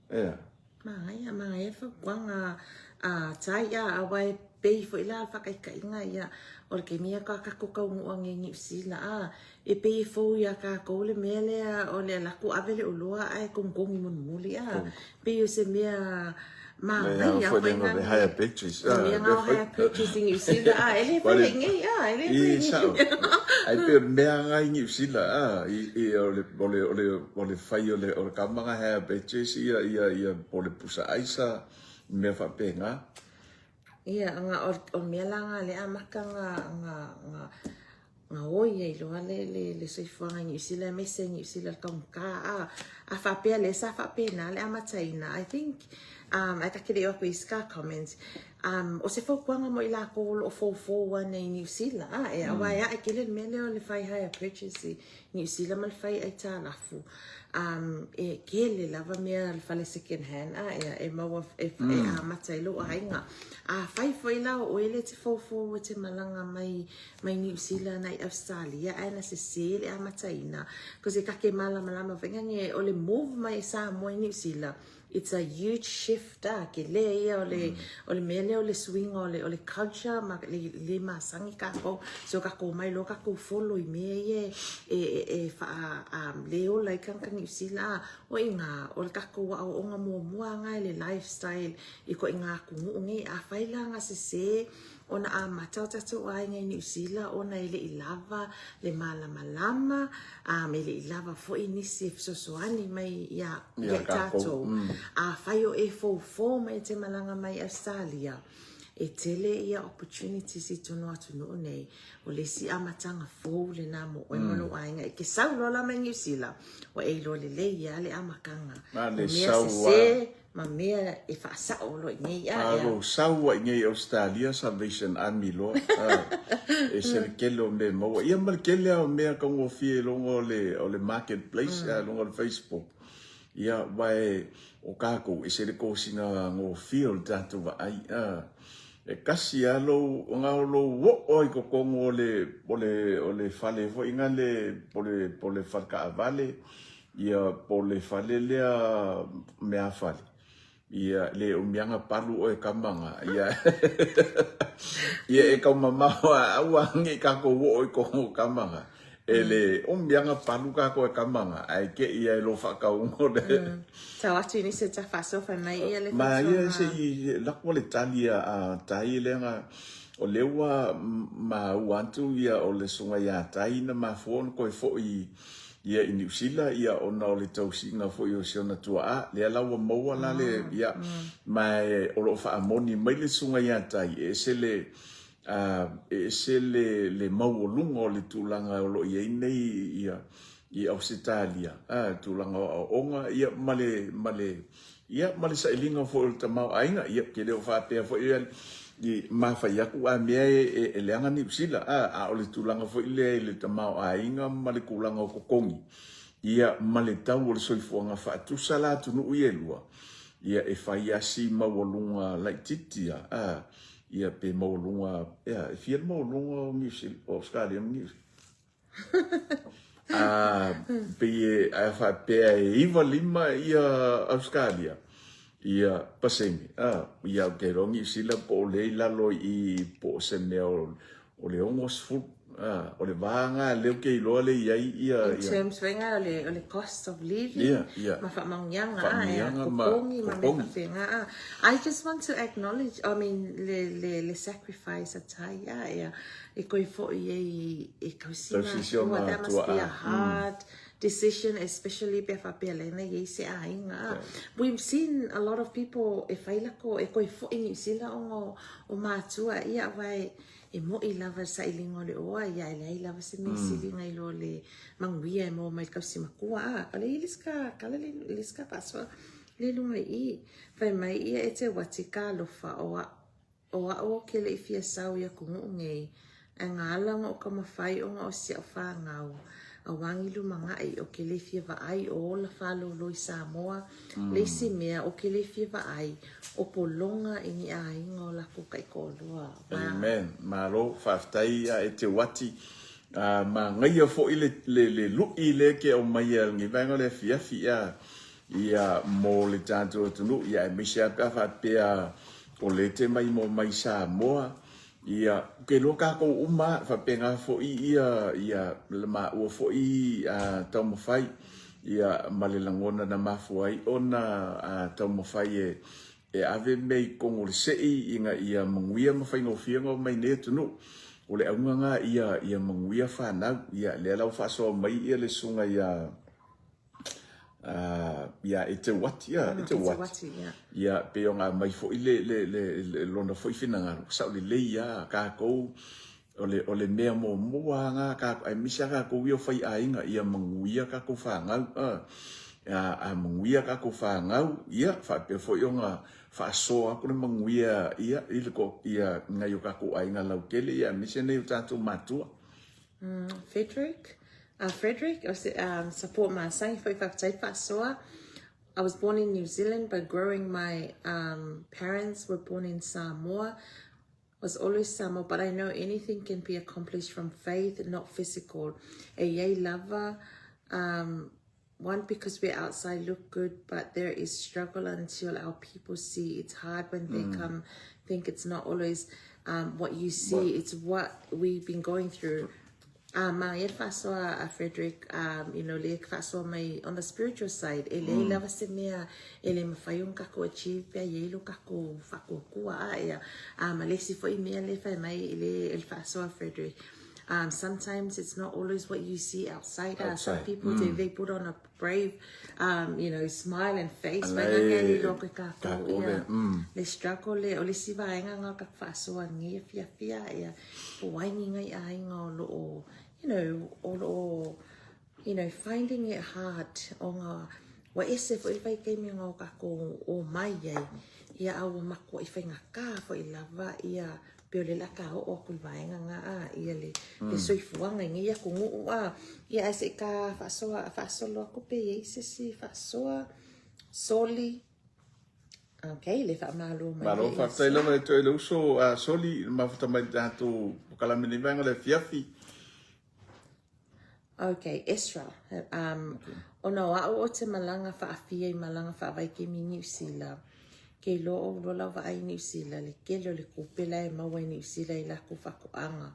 Ea.
Manaia, manaia le fautuaga a Tai a, aua e pei foi la le faataitaiga ia, o le taimi ia a tatou taunuu ane i Niu Sila a, e pei e fou ia tatou le mea lea o le alu atu ave le oloa ae togitogi mulimuli a, pei o se mea manaia
foi na le hire purchase.
Le mea na o hire purchase i Niu Sila a, e le faia i nei a, e le faia i nei.
Ai pei o le mea lena i Niu Sila a, i, i, o le, o le, o le, o le fai o le, o le kama na hire purchase ia, ia, ia, po o le pusa aisa, mea faapena.
Ia, nga, o, o mea la nga le amata nga, nga, nga, nga oi ai loa le, le, le soifuaga i Niu Sila, aemaise i Niu Sila le taugata, a, a faapea lea sa faapena le amataina, I think, um, ae ta te le i o atu i isi ka comments, um, o se fautuaga mo i lakou o lo o foufou ana i Niu Sila, a, e, aua e ae tele le mea lea o le fai hire purchase i Niu Sila ma le fai aitalafu, um, e tele lava mea le fale second hand, a, e, e maua, e, mm. e amata ai lou aiga. Afai foi la o oe lea e te foufou e te malaga mai, mai Niu Sila na i Australia, ae na sese le amataina, cause e take malamalama foi nge, o le move mai e Samoa i Niu Sila, it's a huge shift a, ke le ia o le, o le mea lea o le suiga o le, o le culture ma le, le masani kākou. So kākou omai loa kākou follow i mea ia e, e, e, e wha, um, le ola ai tagata Niu Sila a, o i ngā, o le kākou aoaoga muamua nga e le lifestyle i ko i ngā atunuu nei. Afai la nga sese ona amata o tātou aiga i Niu Sila ona e le i lava le malamalama, um, e le i lava foi nisi e fesoasoani mai ia, ia i tātou. Afai o e foufou mai e te malaga mai Australia, e tele ia opportunities i tonu o atunuu nei, o le isi amataga fou lena mo oe ma lou aiga. E te sau loa la mai Niu Sila, ua e iloa lelei lava le amataga.
O
mea sese ma mea e faasao loa i nei a, ea.
Alo sau ai nei Australia Salvation Army loa a e se le tele o mea e maua ia ma le tele a o mea taugofie i luga o le o le market place a luga o le Facebook ia aua e o tatou e se le kosina gofie o le tatou vaai a e kasi a lou na o lou oo i totonu o le o le o le fale foi na le po le po le fale taavale Ia po o le fale lea meafale, ia le umiaga palu oe kamaga, ia ia e taumamao a aua nei tatou oo i tonu o kamaga. E le umiaga palu tatou e kamaga, ae te i ia e lo faatauga le.
Tau atu i nisi o ta faasoa fai mai ia le
Ma ia se i lako le tali a Tai lea na o lea ua maua atu ia o le susuga ia Tai na mafua ona toe foi ia i Niu Sila, ia ona o le tausiga foi o si ona tuaa, lea la ua maua la le, ia, ma e, o lo o faamoni mai le susuga ia Tai, e ese le, a, e ese le, le maualuga o le tulaga o lo o i ai nei, ia, i Ausetalia, a, tulaga o aoaoga, ia, ma le, ma le, ia, ma le sailiga foi o le tamaoaiga. Ia, ou te le o faapea foi i mafai atu a mea e, e leaga Niu Sila, a, a o le tulaga foi lea i le tamaoaiga ma le tulaga o totogi, ia, ma le tau o le soifuaga faatusa la atunuu ia e lua, ia, e fai lava si maualuga laitiiti a, a, ia, pe maualuga, ia, e fia le maualuga o Niu Sila, o Ausetalia ma Niu Sila? A, pei e, a faapea e 9 lima ia Ausetalia, ia pasene, a, ia ou te iloa Niu Sila po o lea i lalo i i po o se mea o, o le 60, a, o le va lena lea ou te iloa lea i ai ia,
In terms foi nga o le, o le cost of living
Ia, ia.
ma faamanuiaga, a,
Faamanuiaga ma
totogi ma mea
totogi.
faapena, a. I just want to acknowledge, I mean, le, le, le sacrifice a Tai, a, ia, E koe foi e e tausi matua, that must be a hard decision especially pea faapea lena i ai se aiga. We've seen a lot of people e whai lako e koe foi Niu Sila ona o matua ia aua e mo'i lava le sailiga o le oa ia e leai lava se mea siliga i lo le manuia e maua mai le tausi matua a. O le i le isi ka kala le le isi ka faasoa le luga i i. Fai mai ia e te wati ka alofa o a O a'u o ke leʻi fia sau i atunuu nei, ae ga ala ona o ka mafai ona o si a'u fanau, a wagi lumanaʻi o ke le fia vaai o ola falolo i Samoa, le isi mea o ke le fia vaai o pologa i ni aiga o lakou taitoalua. Wow.
Amen. Malo, faafetai ia e te uati. Ah, manaia foi le, le, le luʻi lea ke aumaia i lenei vaega o le afiafi, ia, Ia, mo le tatou atunuu, ia aemaise lava pe a faapea o lea te maimoa mai Samoa, ia, ou te iloa tatou uma lava, faapena foi ia, ia le maua foi taumafai, ia, ma le lagona na mafua ai ona taumafai e, e ave mea i totonu o le sei ina ia manuia ma faigofie ona omai i nei atunuu. O le auga lena ia, ia manuia fanau, ia, lea la ua faasoa mai ia le susuga ia, ia e te uati, ia, e te uati. Ia, pei ona aumai foi le, le, le, le lona foi finagalo, sao lelei lava tatou, o le, o le mea muamua lava na tatou, aemaise lava tatou ia o faiaiga, ia manuia tatou fanau, a, a manuia tatou fanau, ia, faapea foi ona faasoa atu le manuia, ia, i le, ia, nai o tatou aiga lautele, ia, aemaise nai o tatou matua.
Frederick, Frederick, o se um, support masani foi faafetai faasoa. I was born in New Zealand, but growing my um, parents were born in Samoa. Was always Samoa, but I know anything can be accomplished from faith, not physical. E iai lava um, one because we're outside look good, but there is struggle until our people see. It's hard when they mm. come think it's not always um, what you see, what? it's what we've been going through. Ma e faasoa a Frederick, um, you know, le faasoa mai on the spiritual side, e leai lava se mea e le mafai ona tatou achieve pe a i ai lo tatou faatuatua a ea. Ma le isi foi mea le fai mai i le, le faasoa a Frederick, um, sometimes it's not always what you see outside. Outside. Some people, mm. they, they put on a brave, um, you know, smile and face. Mai ngā ngā ni loa koe kākou, ia. Le struggle le, o le isi vaega ngā ka faasoa ngi fia fia, ia, po wai ni ngai aiga o loo, you know, o loo, you know, finding it hard ona ua ese foi le vaitaimi ona o tatou omai ai, ia a ua matuai faigata foi lava ia pei o lea o le a ta oo atu i le vaega na a, ia le, le soifuaga i nei atunuu a, ia ae se i ta faasoa, faasolo atu pe i ai se isi faasoa, Soli, okay, le faamalo mai
Malo,
le
faafetai lava e toe le uso a Soli, le mafuta mai le tatou polokalame nei vaega o le afiafi.
Ok, Ezra, um, okay. Ona o a'u o te malaga faafia i malaga faavaikemi i Niu Sila, ke iloa o loa lau vaai i Niu Sila, le tele o le tupe la e maua i Niu Sila i latou faatoaga.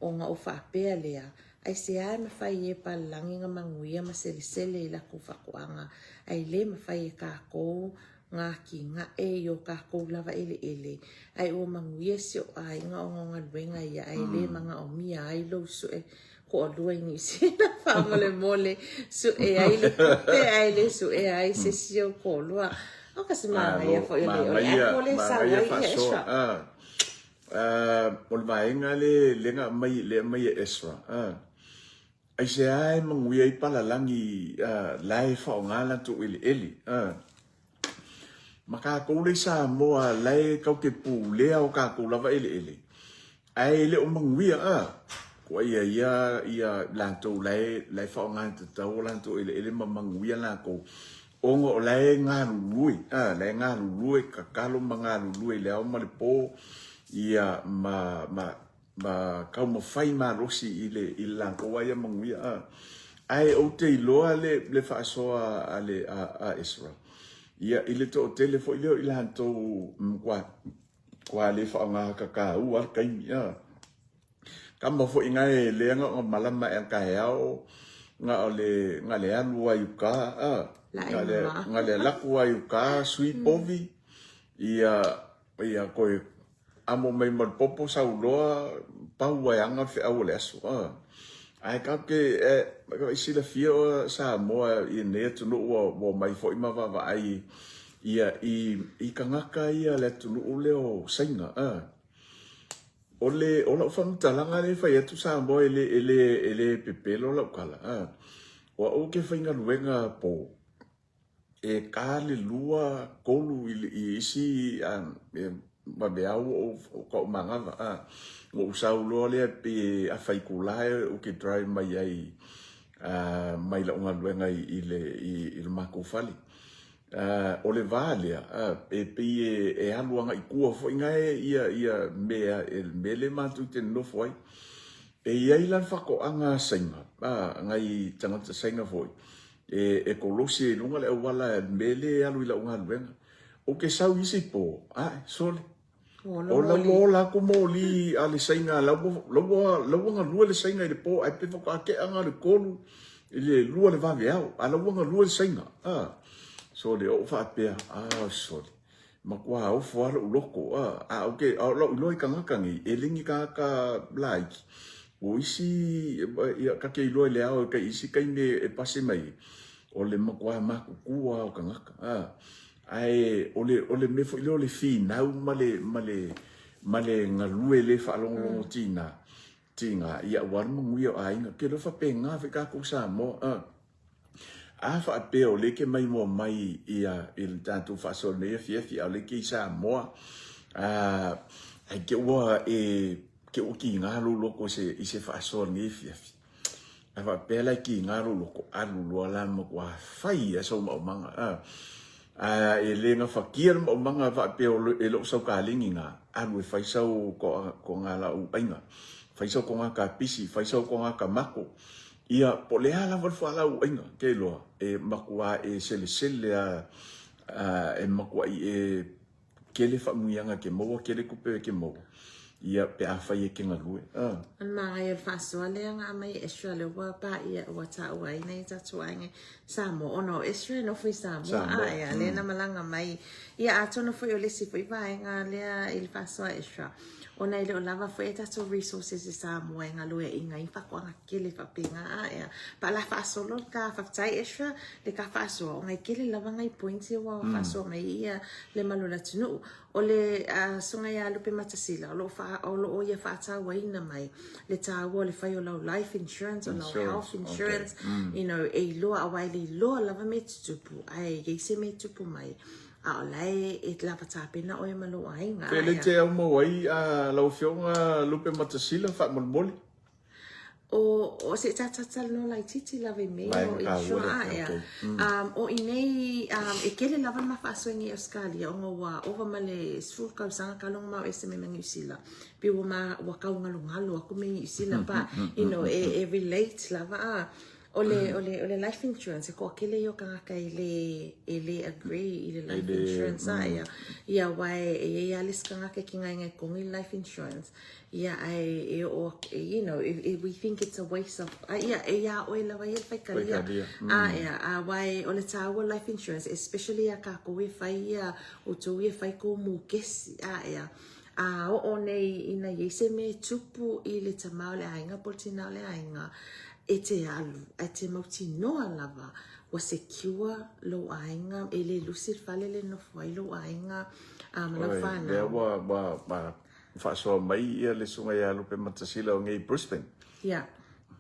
Ona o faapea lea, aisea e mafai e palalagi na manuia ma selesele i latou faatoaga, ae le mafai e tatou ngā atinae i o tatou lava eleele, ae ua manuia si o aiga ona o galuega ia ae le manaomia ai lou sue toalua i Niu Sila faamolemole sue ai le tupe ae le sue ai se isi ou toalua. O ka se manaia foi o le o le apple le sau ai ia Ezra.
O le vaega le le na aumai le aumai e Ezra. Aisea e manuia ai palalagi la e faaaoga latou eleele? Ma tatou lea i Samoa la e tatou te pulea o tatou lava eleele, ae le o manuia a? Koa ia ia ia latou la e la e faaaoga tatau o latou eleele ma manuia latou ona o la e galulue a, la e galulue, tatalo ma galulue i le ao ma le po ia ma ma ma taumafai malosi i le i le latou lava ia manuia a. Ae ou te iloa le le faasoa a le a a Ezra ia i le toatele foi lea o i latou matua matua le faaaoga le taimi a. Tama foi na e lea na ona malama ae a taeao na o le na le alu lava i uka a, na le na le alu atu lava i uka sui povi ia ia toe Amo mai ma le popo sau loa pau ae aga le feau o le aso a. Ae tatou te e silafia o Samoa i lenei atunuu ua omai foi ma vaavaai ia i i tagata ia le atunuu lea o Saina a. O le o lau faamatalaga lea e fai atu Samoa e le e le e le pepelo lau tala a. O au ou te faigaluega po e ka le 2, 3 i isi vaveao ua ou taumanava. Ua ou sau loa lea pei e afa itula ou te drive mai ai mai lau galuega i le matou fale. O le va lea, e pei e alu agai tua foi na e mea mea lea matou te nonofo ai. E i ai la le faatoaga a Saina, nai tagata Saina foi, E, e kolosi ai i luga le auala i le mea lea e alu i lau galuega. Ou te sau i isi po, ae, sole. O la ua ola atu moli a le Saina, la ua, la ua, la ua galue le Saina i le po, ae pe faatoa tea na o le 3 i le 2 le vaveao, a la ua galue le Saina. Ah, sole, ou faapea, ah, sole. Matua ofo lava lou loto, a, a ou te, a o lou iloa i tagata nei, e le ni tagata laiti, o isi, ia, ta te iloa i le ao i isi taimi e pasi mai ai, o le matua matutua lava o tagata, a. Ae o le, o le mea foi lea o le finau ma le, ma le, ma le galue le faalogologo tiga, tiga, ia aua le manuia o aiga. Ou te iloa e faapena foi tatou Samoa, a. A faapea o lea e te maimoa mai ia i le tatou faasoa i lenei afiafi a o lea e te i Samoa, ae te ua e te ua kiga lou loto i se i se faasoa i lenei afiafi. A faapea la e kiga lou loto, alu loa la matua fai lava sou maumaga. A e le gafatia le maumaga faapea e le o sau kalegi na, alu e fai sau toga laau aina, fai sau toga kapisi, fai sau toga tamato. Ia, po o le a lava le fualaau aina, ke iloa, e matua e selesele lava, e matuai e tele faamanuiaga e te maua, tele tupe e te maua, ia, pe afai e te galue.
O le manaia o le faasoa lea na aumai e Ezra lea ua paia, ua taua ai nai o tatou aiga i Samoa, ona o Ezra e nofo i Samoa, a ia, lea na malaga mai. Ia, atonu foi o le isi foi vaega lea i le faasoa a Ezra, ona e le o lava foi a tatou resources i Samoa e galueaiina ai faatoaga tele faapena a ea. Pa la faasolo le ta faafetai Ezra le ta faasoa ona e tele lava nai points ia ua faasoa mai ia le malu o le atunuu. O le susuga ia Lupe Matasila o lo o faa, o lo o ia faatauaina mai le taua o le fai o lau life insurance, o lau health insurance, you know, e iloa aua e le iloa lava mea e tutupu ae i ai se mea e tupu mai A o la e lava tapena oe ma lou aiga.
Pe le te au mau ai a lau Afioga Lupe Matasila faamolemole.
O, o se tata no laititi lava i mea o insure a ea. O i nei, e tele lava le ma faasoa i Australia ona ua ova ma le 10 tausaga talu ona ma o ese mai ma Niu Sila. Pe ua ma, ua tau galogalo atu me Niu Sila pa, you know, e relate lava a. O le, o le, o le life insurance, e toatele ia o tagata e le, e le agree i le life insurance a ia. Ia, aua e, e i ai lava le isi tagata e kigaina e togi le life insurance. Ia, ae e oo atu, you know, we think it's a waste of, a ia, e iā oe lava ia le faitalia.
Faitalia.
A ia, aua e, o le taua life insurance, especially iā kākou e fai ia, outou ia e fai kou mokesi, a ia. A oo nei ina i ai se mea e tupu i le tama o le aiga po o le tina o le aiga, e te alu, ae te mautinoa lava ua secure lou aiga, e le lusi le fale le nofo ai lou aiga ma lau
Oi, lea
whanau.
ua, ua, ua faasoa mai ia le susuga ia Lupe Matasila o nei i Brisbane.
Ia.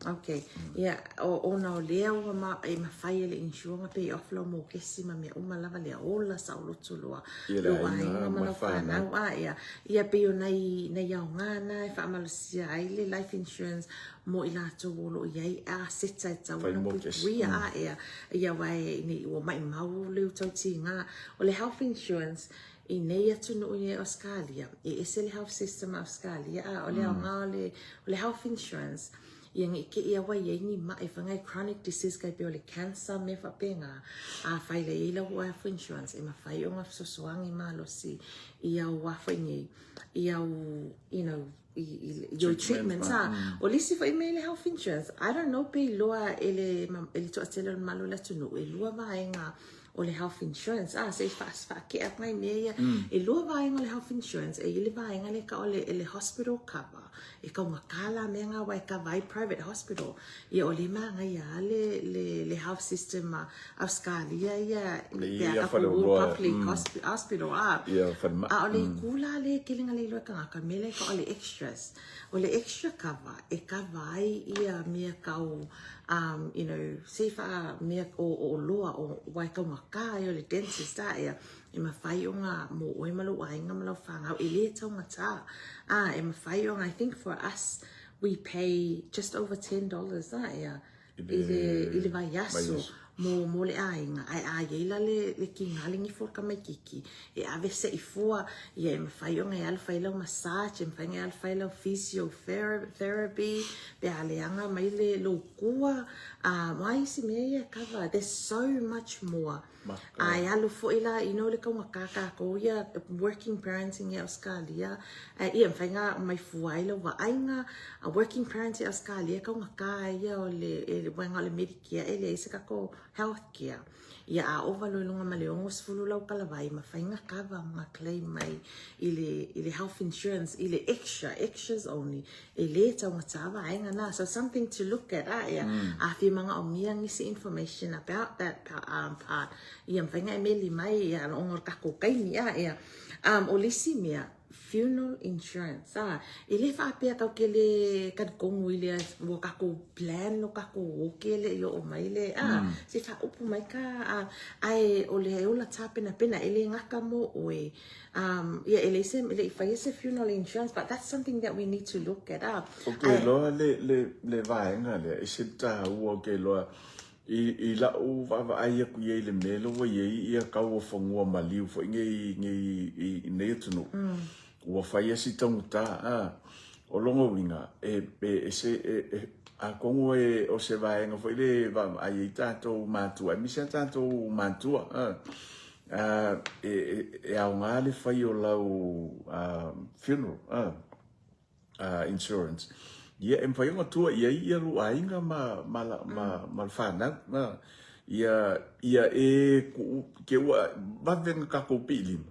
Okay. Ia, ona o lea ua ma, e mafai e le insure ona pay off lau mokesi ma mea uma lava lea, ola saoloto loa
Ia le
lou
aiga
aiga ma
ma le
lau
fanau.
fanau. A, ia, ia pei o nai, nai aoga na e faamalosia ai le life insurance mo i latou o lo o i ai aseta e tatau
Fai
ona
mokesi.
puipuia. A, ia, ia aua e, ne i ua maimau le utautiga. O le health insurance, I nei atunuu i Ausetalia, e ese le health system a Ausetalia, a o le aoga o le, o le health insurance, ia ne i te i ua i ai ni maʻi foi nei chronic disease tai pei o le cancer ma mea faapena, afai la e i ai lau health insurance e mafai ona fesoasoani malosi i au a foi nei, i au, you know, i, i, your
Treatment
treatment
ma,
a. O le isi foi mea i le health insurance, I don't know pe iloa e le, e le toatele o le mamalu o le atunuu, e lua vaega o le health insurance, a, se i faatea atu nai mea ia. E lua vaega o le health insurance, e i ai le vaega lea e tau o le, le hospital cover, e taugata la mea na aua e kava ai private hospital. Ia o lea e manaia lava le, le, le health system a Ausetalia ia,
Le
pe a
ia
tatou o
faleoloa,
public hospital, a.
Ia falemai.
A o le itu la lea e tele ina le iloa e tagata, o le mea lea e tau o le extras. O le extra cover e kava ai ia mea tau um you know se i wha mea o o oloa o aua e taugata ai o le dentist a ea e mafai ona mo oe ma lou aiga ma lau fanau e le taugata a e mafai ona I think for us we pay just over $10 a ea i le i le vaiaso mo mo le aiga ae a i ai la le le kiga le gifo o le tamaititi e ave se i fua ia e mafai ona e alu fai lau massage e mafai ona e alu fai lau physiotherapy pe a leaga mai le lou kua a o a isi mea ia e kava there's so much more a e alu foi la you know le taugata tatou ia working parents i Ausetalia ae ia e mafai ona aumai fua ai lau vaaiga a working parents i Ausetalia e taugata ia o le vaega o le Medicare e leai se tatou health care ia a ova loa i luga ma le 60 lau talavai e mafai ona kava ma claim mai i le i le health insurance i le extra extras only E le taugata vaega na so something to look at a ea a fia manaomia nisi information about that part ia mafai ona e meli mai ia ona o le tatou taimi a ea. O le isi mea funeral insurance a e le faapea tatou te le talitonu i le ua tatou plan lo tatou oke e le i oo mai le a se i faaupu mai ka ae o le ola tapenapena e le gata mo oe Um, ia, e leai se, e le i faia se funeral insurance, but that's something that we need to look at. Ah,
Ou te iloa le, le, le vaega lea, e ese le taua, ou te iloa, i, i la'u vaavaai atu i ai i le mea lea ua i ai ia kau o fanua maliu foi nei, nei, i, i nei atunuu, ua fai a si taugata, a. O lona uiga, e, e, e se, e, e, atonu e, o se vaega foi lea e vaavaai ai tatou matua, aemaise a tatou matua, a. E, e aoga le fai o lau funeral insurance, ia e mafai ona tua i ai ia lou aiga ma, ma, ma, ma le fanau. Ia, ia e kuu, ke ua vave ona tatou piilima,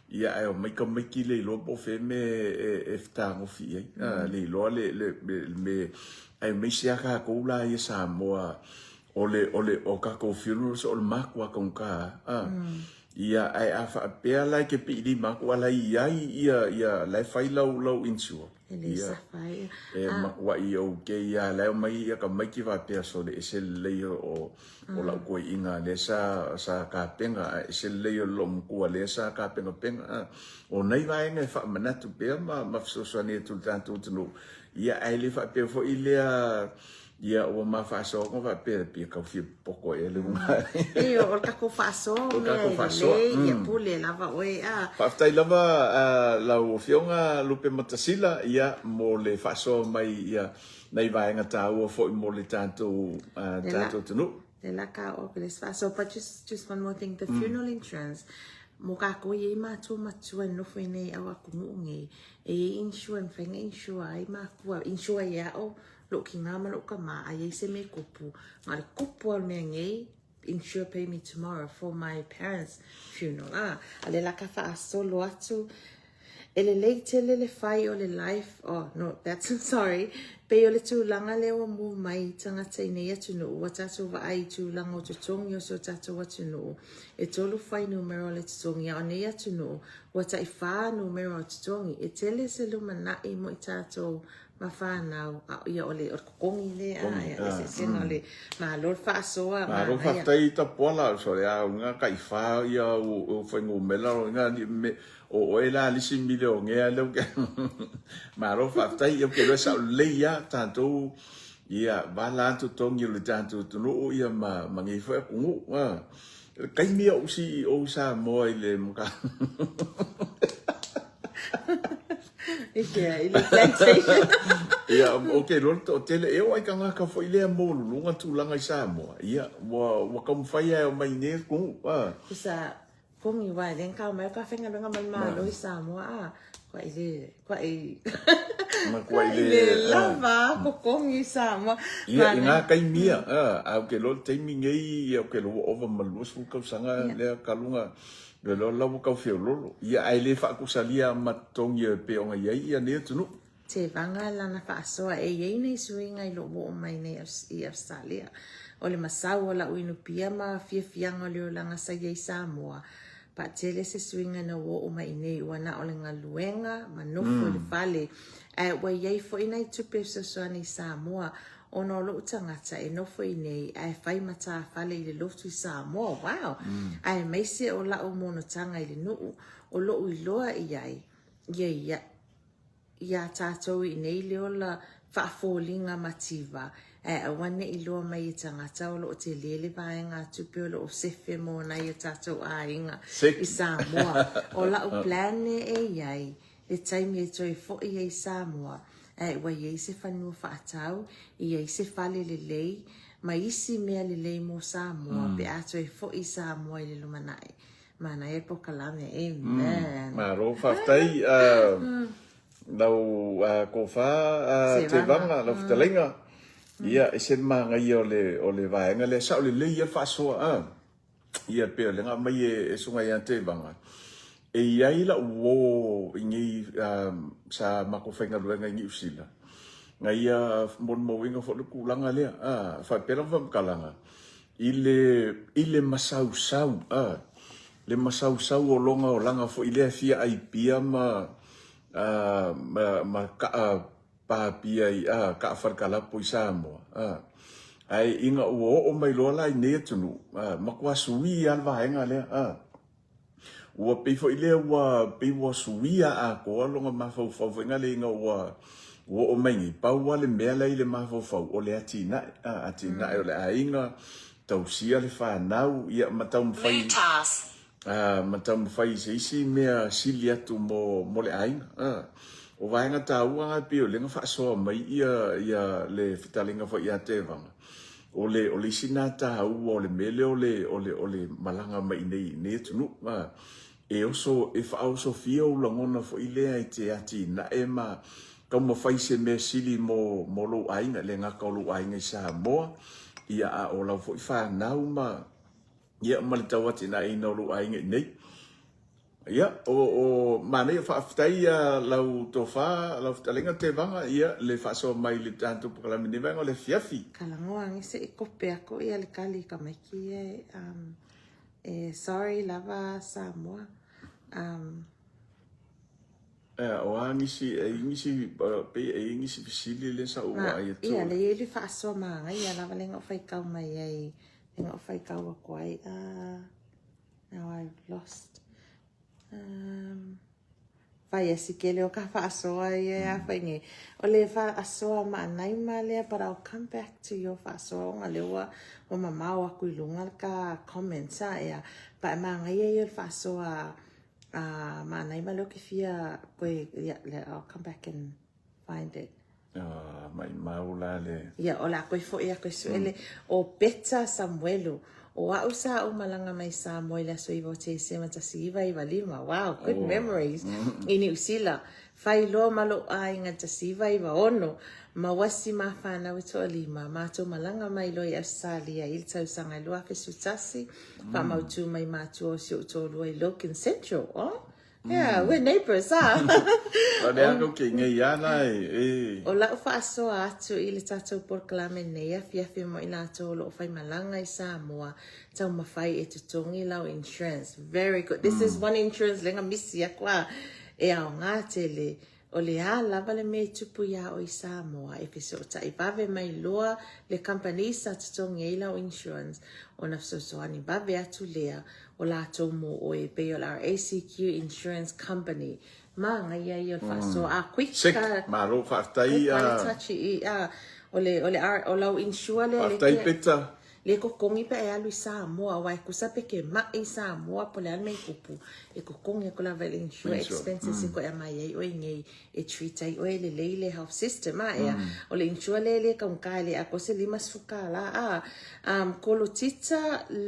ia ae omai tamaiti le iloa po o fea mea e, e fetagofi i ai, le iloa le, le, le mea, aemaise lava tatou la ia Samoa, O le, o le, o tatou funerals o le matua taugata a. Ia, ae a faapea la e te piilima atu a la e i ai ia, ia, la e fai lau, lau insure.
E le
Ia,
safa ai.
e matuai okay lava, la e omai ia tamaiti faapea sole ese lelei o, o lau toeaiina lea sa, sa tapena, ae ese lelei o lou matua lea sa tapenapena a. O nai vaega e faamanatu pea ma, ma fesoasoani atu i le tatou atunuu, ia ae le faapea foi lea, Ia, ua ma faasoa ona faapea, pei e tau fia popoto ea le uga.
Pei o le tatou faasoa
O
mea
tatou
e
faasoa,
lelei, ia
mm.
pule lava oe a.
Faafetai lava lau Afioga Lupematasila, ia, mo le faasoa mai ia nai vaega taua foi mo le tatou,
Le la,
tatou atunuu.
le la ka o ke le isi faasoa. But just, just one more thing, the funeral insurance, mo kākou e i ai matua matua e nofo i nei au atunuu nei, e i ai insure, e mafai ona insure ai makua, insure ai e aʻo Lou kina ma lou tama, a i ai se mea e kupu, na o le kupu lava o le mea nei, insure pay me tomorrow for my parents funeral. A, a lea la ka faasolo atu, e lelei tele le fai o le life, oh no, that's, sorry, pei o le tulaga lea ua move mai tagata i nei atunuu, ua tatou vaai i tulaga o totogi o si o tatou atunuu, e tolu fuainumera o le totogi, a o nei atunuu, ua tai fa numera o totogi, e tele se lumanai mo i tatou. ma fanau, a ia o le o le kokogi lea, ia le eseesega o le malo le faasoa,
Malo
manaia.
faafetai Tapuala so le auga taifa ia o fuainumera o ina ni me o oe la le isi milionea lea ou te malo faafetai ia ou te iloa e sao lelei lava tatou ia vala lava totogi o le tatou atunuu ia ma ma nei foi atunuu a. O le taimi a o ou CEO i Samoa i le
I fea, i le plantation.
Ia, ou te iloa le toatele, e oo lava i tagata foi lea maualuluga tulaga i Samoa, ia, ua, ua taumafai lava e omai i nei atunuu. A.
Kusa, kogi wa le ka mai ka faigaluega ma le Malo i Samoa, a, kua i le, kua i,
Kua
i le lava kokogi i Samoa.
Ia, i ngā taimi ia, a, a ou te iloa i le taimi nei, ia, ou te iloa ua ova ma le 20 tausaga lea talu na iloa la ua tau feololo. Ia, ae le faatusalia ma totogi e pei ona i ai ia nei atunuu.
Tevaga lana faasoa e i ai nei suiga i lou oo mai nei i Ausetalia. O le masau o la'u inupia ma fiafiaga o le olaga sa i ai i Samoa, paatele se suiga na ua oo mai i nei ua na o le galuega ma nofo i le fale, ae ua i ai foi nai tupe e fesoasoani i Samoa ona o lo'u tagata e nofo i nei ae fai matafale i le lotu i Samoa. Wow! Aemaise o la'u monotaga i le nuu o lo'u iloa i ai ia ia iā tātou i nei le ola faafoliga mativa, ae aua ne i loa mai e tagata o lo o telē le vaegatupe o lo o sefe mo nai o tātou aiga i Samoa. O la'u plan e i ai le taimi e toe fo'i ai i Samoa, ae ua i ai se fanua fa'atau, i ai se fale lelei, ma isi mea lelei mo Samoa pe a toe fo'i i Samoa i le lumana'i. Manaia le polokalame. Amen.
Malo faafetai lau tofa Tevaga, lau fetalaiga. Ia, e ese le manaia o le o le vaega lea, sao lelei lava le faasoa a. Ia pei o lea na aumai e Susuga ia Tevaga, e i ai lau uo i nei sa matou faigaluega i Niu Sila, na ia molimauina foi le tulaga lea a, faapea lana faamatalaga, I le, i le masausau, a, le masausau o lona olaga foi lea e fia ai pia ma, a, ma, ma kaa pa pia i, a, kaa falekalapo i Samoa, a. Ae ina ua oo mai loa la i nei atunuu, a, matua sui lava le vaega lea, a. Ua pei foi lea ua pei ua suia atoa lona mafaufau foi lea ina ua ua oo mai nei, pau lava le mea la e i le mafaufau o le atinae, a, atinae o le aiga, tausia le fanau, ia ma taumafai a, ma taumafai i se isi mea sili atu mo mo le aiga, a. O vaega taua na e pei o lea na faasoa mai ia ia le fetalaiga foi ia Tevaga, O le, o le isi na taua o le mea lea o le, o le, o le malaga mai i nei, i nei atunuu, a, e oso, e faaosofia ou lagona foi lea e te atinae ma taumafai se mea sili mo, mo lou aiga, e le gata o lou aiga i Samoa, ia a o lau foi fanau ma, ia ma le tauatinaeina o lou aiga i nei. Ia, o, o, manaia, faafetai ia lau tofa, lau fetalaiga Tevaga, ia, le faasoa mai i le tatou polokalame i lenei vaega o le afiafi.
Kalagoa agi se i kope aku ia le kali i ka maiki e um, e sorry lava Samoa. Um,
Ea, o a nisi, e i nisi, pei e i nisi fesili lea sa ou vaai atu.
Ia, le i le faasoa magaia lava le na ou faitau mai ai, le na ou faitau aku ai. Now I've lost. Um, fai e si kele o ka faasoa ia e a fai nei. O le faasoa maanaima lea, but I'll come back to your faasoa ona lea ua, ua mamao aku i luga ka comments a ea. Pa e magaia ia o le faasoa a maanaima lea o ke fia koe, yeah, I'll come back and find it.
Ah, maʻimau la le.
Ia, o le a koe foʻi aku e suʻe le, ʻo Peta Samuelu. ʻO aʻu sa ou malaga mai Samoa i le aso 9 o Tesema 1995. Wow, good oh. memories. I Niu Sila. Fai loa ma loʻu ʻaiga 1996. Ma uasi ma whanau e toalima. Mātou malaga mai loa i Australia i le tausaga e 2011. Whamautu mai mātua o si ou toalua i Logan Central. Oh? Yeah, we're neighbours, ah.
O le ako ke ngei ana e, e.
O lau faasoa atu i le tatou polokalame nei afiafi mo i latou o lo o faimalaga i Samoa, taumafai e totogi lau insurance. Very good. This is one insurance lenga misi aku a e aoga tele. O le a lava le mea e tupu iā oe i Samoa, e fesootai vave mai loa le kamupani sa totogi ai lau insurance ona fesoasoani vave atu lea o latou mo oe e pei o le RACQ Insurance Company. Manaia ia o le faasoa. A quick
Sick.
ka
Malo faafetai
quick
a.
le touch i a o le o le o lau insure lea le
Faafetai Peta.
Le totogi pe a e alu i Samoa aua e tusa pe ke maʻi i Samoa po o le a le mea i tupu, e totogi atu lava i le insure expenses e toe aumai ai oe i inei e treat ai oe lelei le health system a ea. O le insure lea e le taugata e le atoa se $50 a. Kolotita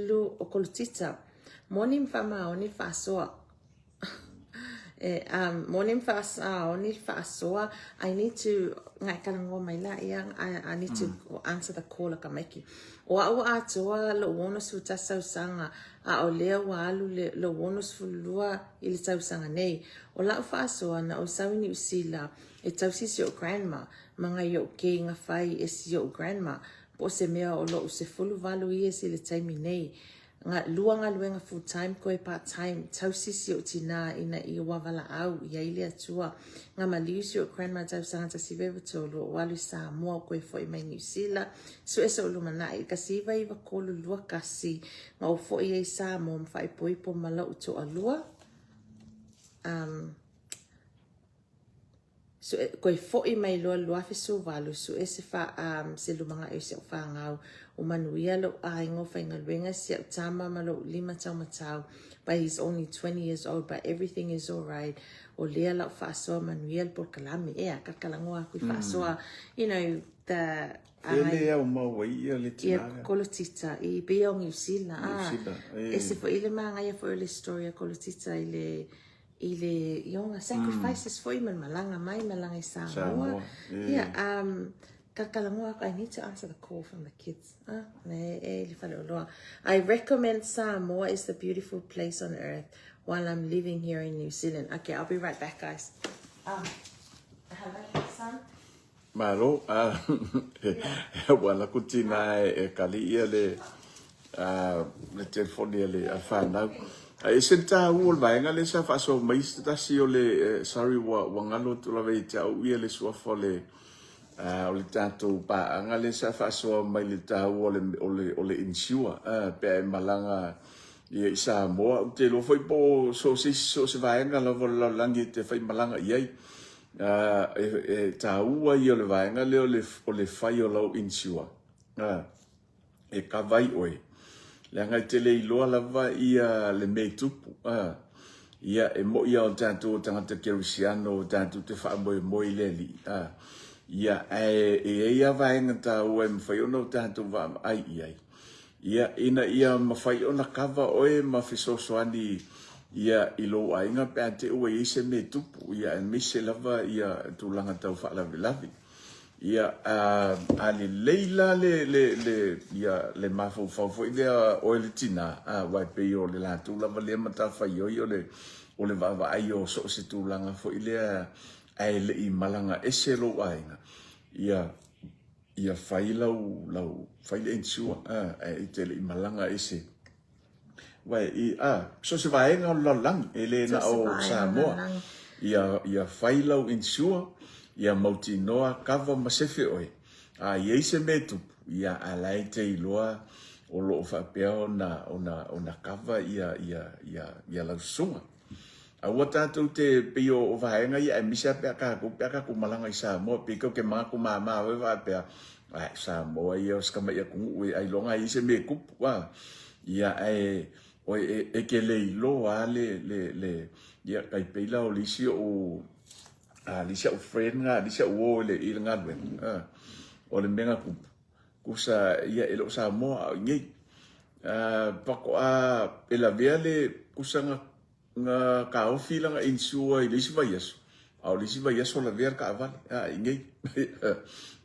lu, Kolotita, moni ma faamaoni le faasoa. E, moni ma faamaoni le faasoa, I need to, nga e talanoa mai la ia, I need to answer the call a tamaiti. O a'u ua atoa lo'u 61 tausaga, a o lea ua alu le, lo'u 62 i le tausaga nei. O la'u faasoa na ou sau i Niu Sila e tausi si o'u grandma, ma nai o'u keiga fai e si o'u grandma, po o se mea o lo'u 18 years i le taimi nei. Nga, lua galuega full time koe part time, tausi si o'u tinā ina i ua valaau i ai le Atua. Nga maliu si o'u grandma tausaga 1993 o'u alu i Samoa o koe fo'i mai Niu Sila, su'e so'u lumana'i i le 1993 21 nga ou fo'i ai i Samoa ma faaipoipo ma lo'u to'alua. Um, Sue, koe foʻi mai loa 2018, sue se fa, um, se lumagaʻi o si a'u fanau, o manuia loʻu ʻaiga o faigaluega si a'u tama ma loʻu lima taumatau, but he's only 20 years old, but everything is alright, o lea la'u faasoa manuia le polokalame, ea, kalakalagoa aku i faasoa, you know, the,
E le au mau ai ia le
Ia
tina lea.
Kolotita i pei o Niu Sila,
Niu
ah,
Sila, e.
ese foi le magaia foi o le story a Kolotita i le, i le i ona sacrifices foi ma le malaga mai malaga i Samoa.
Samoa, e.
Ia, um, kalakalagoa aku, I need to answer the call from the kids. Ah, e, e le faleoloa. I recommend Samoa is the beautiful place on earth while I'm living here in New Zealand. Okay, I'll be right back, guys. Hello, son.
Malo, a, ua alu atu tina e kali ia le, a, le telefoni a le a whanau. A e se le tāu o le vaega le sa whaasoa mai se tasi o le, sorry, ua, ua ngalo atu lava i te au ia le suafa o le, a, o le tātou pāanga le sa whaasoa mai le tāu o le, o le, o le insure, a, pe a e malaga ia i Samoa. Ou te iloa foi po o so o se isi, so o se vaega lava o le lalolagi e te faimalaga i ai. E, e tāua ia o le vaega lea o le, o le fai o lau insure. E kava ai oe. Leaga e te le iloa lava ia le mea i tupu. Ia, e moʻi a o tātou o tagata kerisiano o tātou te faamoemoe i le Alii. Ia, ae e i ai lava vaega tāua e mafai ona o tātou vaavaai i ai. Ia, ina ia mafai ona kava oe ma fesoasoani ia i lou aiga pe a te i ua i ai se mea e tupu, ia aemaise lava ia tulaga tau faalavelave. Ia, a, a lelei la le, le, le, ia, le mafaufau foi lea oe le tinā, a, aua e pei o le latou lava lea matafaioi o le, o le vaavaai o so o se tulaga foi lea ae le i malaga ese lou aiga, ia, Ia fai lau, lau, fai le insure, a, ae e te le i malaga ese. Uae, i, a, so se vaega o le lalolagi, e le na o Samoa. Ia, ia fai lau insure, ia mautinoa kava ma sefe oe. A i ai se mea e tupu, ia, a la e te iloa o lo o faapea ona, ona, ona kava ia, ia, ia, ia lau susuga. Aua tatou te pei o vaega ia aemaise lava pe a tatou pe a tatou malaga i Samoa pei tatou te manatu mama foi faapea ae Samoa ia o se tamai atunuu e ailoga ai se mea e tupu a ia ae oe e, e te le iloa le le le ia tai pei la o le isi o a le isi au friend nga le isi au o i le i le galuega a o le mea na tupu kusa ia e le o Samoa a o i nei faatoa e lavea le kusa na na taofi lana insure i le isi vaiaso, a o le isi vaiaso lavea le taavale a i nei.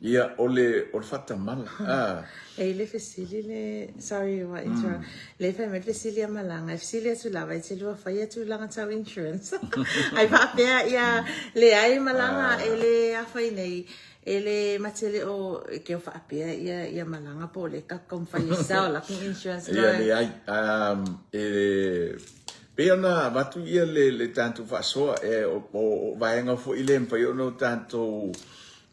Ia o le o le faatamala a.
E i le fesili le, sorry ua interrupt, le fai mai le fesili a Malaga, e fesili atu lava e te lua fai atu lana tau insurance. Ai faapea ia leai Malaga e le afa i nei E le ma te le o ke o faapea ia ia malaga po o le ka kaumafai e sell laka insurance
Ia leai, e Pei ona avatu ia le, le tatou faasoa, e, o, o, o vaega foi lea e mafai ona o tatou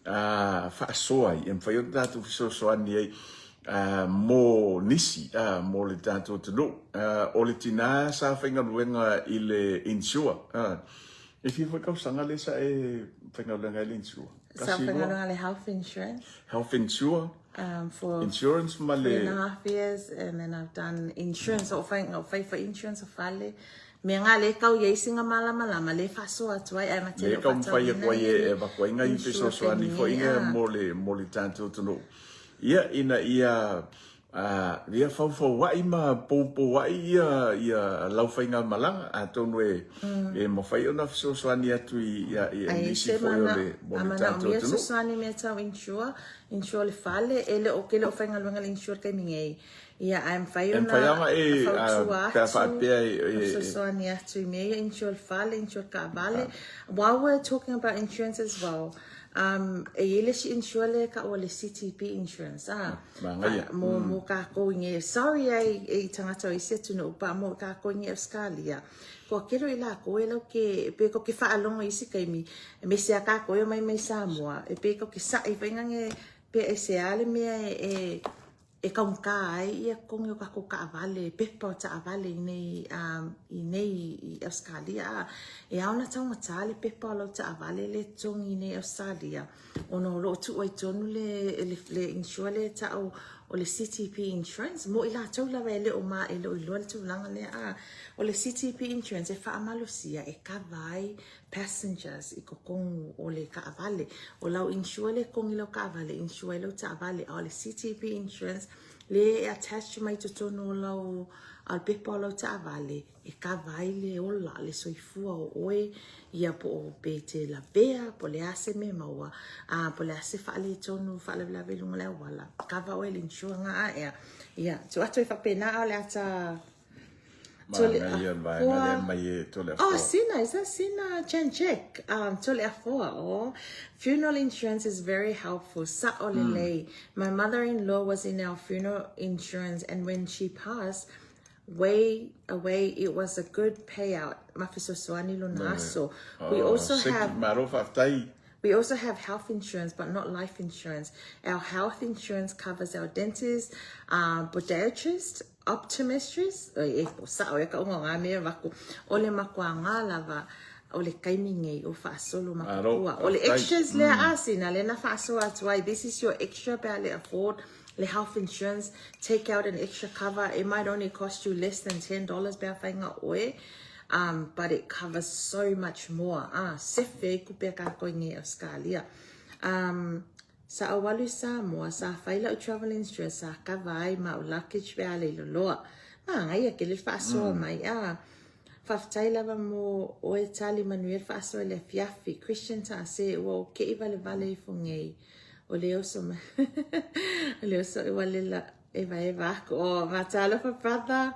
a, faasoa ai, e mafai ona tatou fesoasoani ai a, mo nisi, a, mo le tatou atunuu. A, o le tina sa faigaluega i le insure, a, e fia foi tausaga lea sa e faigaluega ai i le insure?
Sa faigaluega i le health insurance.
Health insure.
For
insurance ma le
3.5 years and then I've done insurance o fai o fai for insurance o fale mea nga le kau iai singa malamalama le faasoa atu ai ae ma te
le kau mafai atu ai e avatu ai ngai fesoasoani foi ia mo le mo le tatou atunuu ia ina ia ia faufaua'i ma poupoua'i ia ia lau faigamalaga atonu e e mafai ona fesoasoani atu i ia i nisi foi o le mo le tatou atunuu.
Fesoasoani mea tau insure Insure le fale, e le o ke le o faigaluega le insure taimi nei. Ia, ae mafai
ona
mafai
ona e
fautua
pe a
atu,
faapea e, e,
fesoasoani atu i mea ia, insure le fale, insure taavale. While we're talking about insurance as well, e i ai le isi insure lea e taua o le CTP insurance, a,
Manaia.
mo, mo kākou i nei, sorry ai i tagata o isi atunuu, but mo kākou i nei Australia, Kua kelo i lākou e lau ke, pe ko ke whaalongo i isi taimi, me se a kākou e mai mai Samoa, e pe ko ke sa'i whainga nge, pe e se a le mea e, e, e kaungata ai ia totogi o kākou taavale, pepa o taavale i nei, i nei i Ausetalia, a, e ao ona taugata le pepa o lau taavale le totogi i nei Ausetalia, ona o lo o tuu ai tonu le, le, le insure lea e ta'u o le CTP insurance mo i latou lava e le o ma e le o iloa le tulaga lea a o le CTP insurance e faamalosia e kava ai passengers i totonu o le taavale. O lau insure lea e totogi lau taavale, insure ai lau taavale, a o le CTP insurance lea e attach mai totonu o lau a o le pepa o lau taavale e kava ai le ola, le soifua o oe, ia po o pe te lavea, po o le a se mea maua, a po o le a se faaletonu, faalavelave i luga o le auala, kava oe i le insure nga a ea. Ia, tuu atu ai faapena a o le ata
Manaia le vaega lea mai e Toleafoa.
Oh, Sina, is that Sina Chanchek? Toleafoa, oh. Funeral insurance is very helpful. Sa'o lelei. My mother-in-law was in our funeral insurance and when she passed, way away it was a good payout ma fesoasoani lona aso. We also have
Malo faafetai.
We also have health insurance but not life insurance. Our health insurance covers our dentist, podiatrist, optometrist, e sa'o e ka uga o ngā mea vaku, o le makuaga lava o le taimi nei o faasolo makupua. O le extras lea a sina lea na faasoa atu ai, this is your extra pe a le afford le health insurance, take out an extra cover, it might only cost you less than $10 pe a whainga oe, but it covers so much more. Ah, sefe ai kupe a kākou i nei Australia. Sa ou alu i Samoa, sa fai lau travel insurance, sa cover ai ma au luggage pe a le loloa. Manaia tele le faasoa mai. Ah, faafetai lava mo oe tali manuia le faasoa i le afiafi. Christian Ta'ase, ua ou ke'i valevale ifo nei. O le oso mai. O le oso e wale la evaeva aku. Oh, matalofa brother.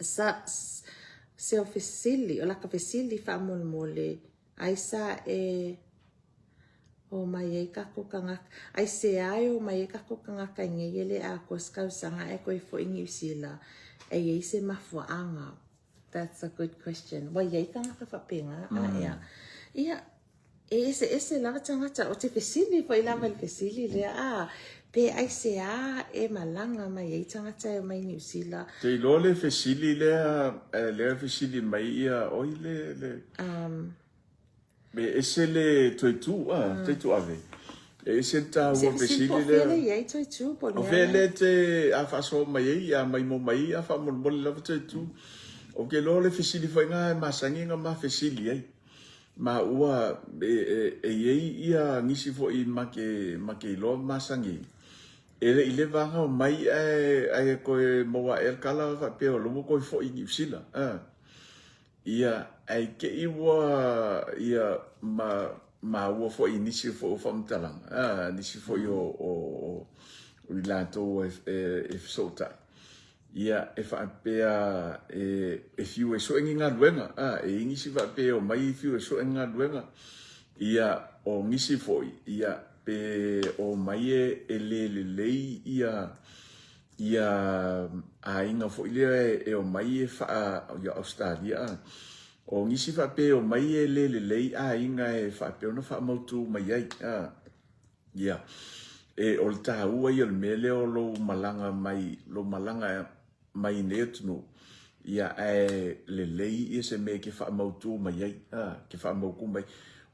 Sa se o fesili, o laka fesili faamolemole, ai sa e o mai ai kākou kangaka, ai se ai o mai ai kākou kangaka i nei e le atoa se tausaga ae toe foi Niu Sila, e i ai se mafuaaga. That's a good question. Ua i ai tagata faapena, a ea. Ia, E eseese lava tagata, o te fesili foi lava i le fesili lea, a, pe aisea e malaga mai ai tagata e omai i Niu Sila?
Te iloa le fesili lea, lea fesili mai ia, oi le, le, e ese le Toetū, a, Toetū Ave, e ese le
Se
taua
fesili po
fesili
o fea
lea.
lea i ai Toetū, po o le
O
mea
fea
lea.
lea te a faasoa mai ai, a maimoa mai ai, a faamolemole lava Toetū. Ou te iloa o le fesili foi lena e masani ona ma fesili ai. Ma ua e i ai ia nisi foi ma ke ma ke iloa masani, e le i leva ana omai ae ae toe maua aʻe le tala faapea o la ua toe foi i Niu Sila. A ia ae te i ua ia ma maua foi i nisi foi o faamatalaga, a nisi foi o o o i latou e e fesootai. Ia, e faapea e, e fiu e sue ni galuega, a, e i ai nisi faapea e omai e fiu e sue ni galuega. Ia, o nisi foi, ia, pe omai e, e le lelei ia, Ia aiga foi lea e omai e faa ia Ausetalia a. O nisi faapea e omai e le lelei aiga e faapea ona faamautu mai ai a. Ia e o le taua ia o le mea lea o lou malaga mai lou malaga mai i nei atunuu ia ae lelei ia se mea e te faamautu mai ai a, ke faamautu mai.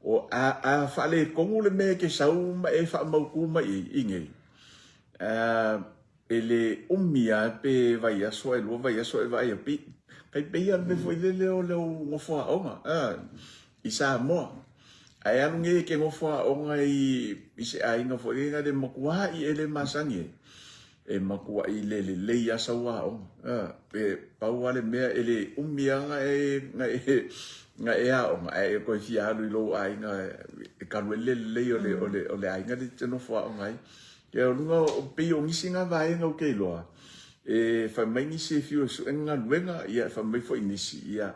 O a a faaletonu le mea e te sau ma e faamautu mai ai i nei, E le umi lava pe vaiaso ae lua vaiaso e vaai atu, tai pei lava le mea foi lele o le nofo aoga i Samoa. Ae alu nei e te nofo aoga i se aiga foi lele e matuai e le masani ai, e matuai le lelei lava sau aoga. E pau lava le mea e le umi lava na e aoga ae e toe fia alu i lou aiga e talu ai le lelei o le aiga lea e te nofo aoga ai. Ia o luga o pei o nisi na vaega ou te iloa, e fai mai nisi e fiu e sue ni galuega, ia e fai mai foi nisi, ia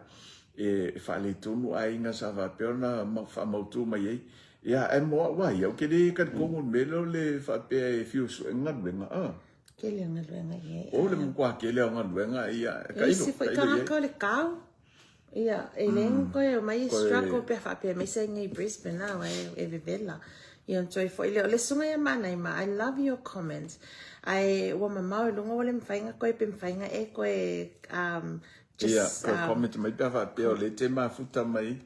e faaletonu aiga sa faapea ona faamautu mai ai. Ia ae mo au lava ia, ou te le talitonu i le mea lea o le faapea e fiu e sue ni galuega, a.
Tele o galuega i ai.
O le matua tele o galuega, ia, tailo,
Isi foi
tailo i ai.
tagata o le kau. Ia, e le mm. koe o mai e struggle pe faapea mai sa ngai Brisbane a e, e vevela. Ia on toi foi le o le sunga ia mana ma I love your comments. Ai ua mamao i lunga ua le mawhainga koe pe mawhainga e koe um,
just, Ia, koe comment mai pe faapea o le te mafuta mai.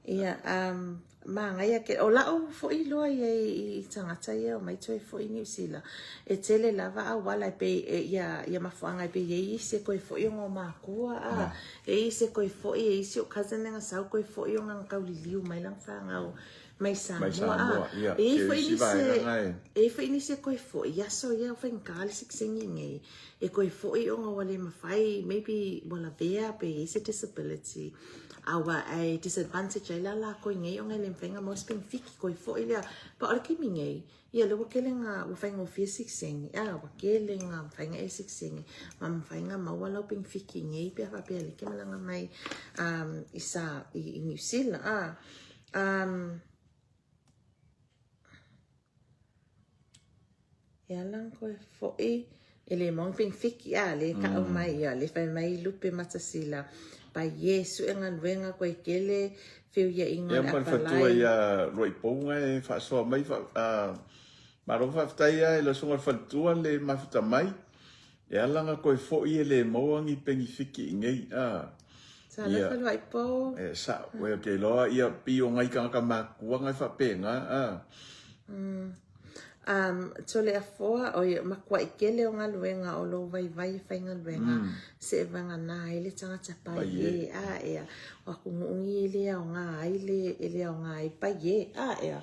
Ia, um, māngai ake, o la'u fo'i loa ia i, i tagata ia omai toe fo'i Niu Sila, e tele lava auala e pei, e, ia, ia mafuaaga e pei e i isi e toe fo'i ona o makua, a, e i isi e toe fo'i, e isi o cousin na sau toe fo'i ona na tauliliu mai lana fanau mai Samoa,
Mai Samoa,
a,
ia,
e i
ke
fo'i
isi
nisi
vaega
e,
na e.
e i fo'i nisi e toe fo'i i aso ia o faigata le sikisingi nei, e toe fo'i ona ua le mafai, maybe ua lavea pe i ai se disability, A ua e disadvantage ai la lakou i nei ona e le mafai ona maua se penefiki koe foi lea. But o le taimi nei, ia lea ua tele na ua faigofie sikisengi, a ua tele na mafai ona e sikisengi ma mafai ona maua lau penefiki i nei pe a faapea o lea e te malaga mai um, i sa i, i Niu Sila, a. Um, E ala ana koe foʻi, e le maua ni penefiki a, le taʻu mai ia, le fai mai lupe matasila, pai e sue galuega koe kele feuiaʻiga o
Ia
le
ma le faletua
apalai.
ia Luaipouga e faasoa mai fa, a, malo faafetai a i lau susuga i le faletua le mafuta mai. E ala ana koe foʻi e le maua ni penifiki i nei, a,
Sa
ia,
lofa Luaipou.
e sa, ue, ke iloa ia pei o nai tagata matua na e faapena, a.
Um, Toleafoa, oi, makuaʻi kele o galuega o lou vaivai e faigaluega, mm. se e vagana ai le tagata pai e, a ea, o atunuu e le aoga ai le, e le aoga ai pai e, a ea.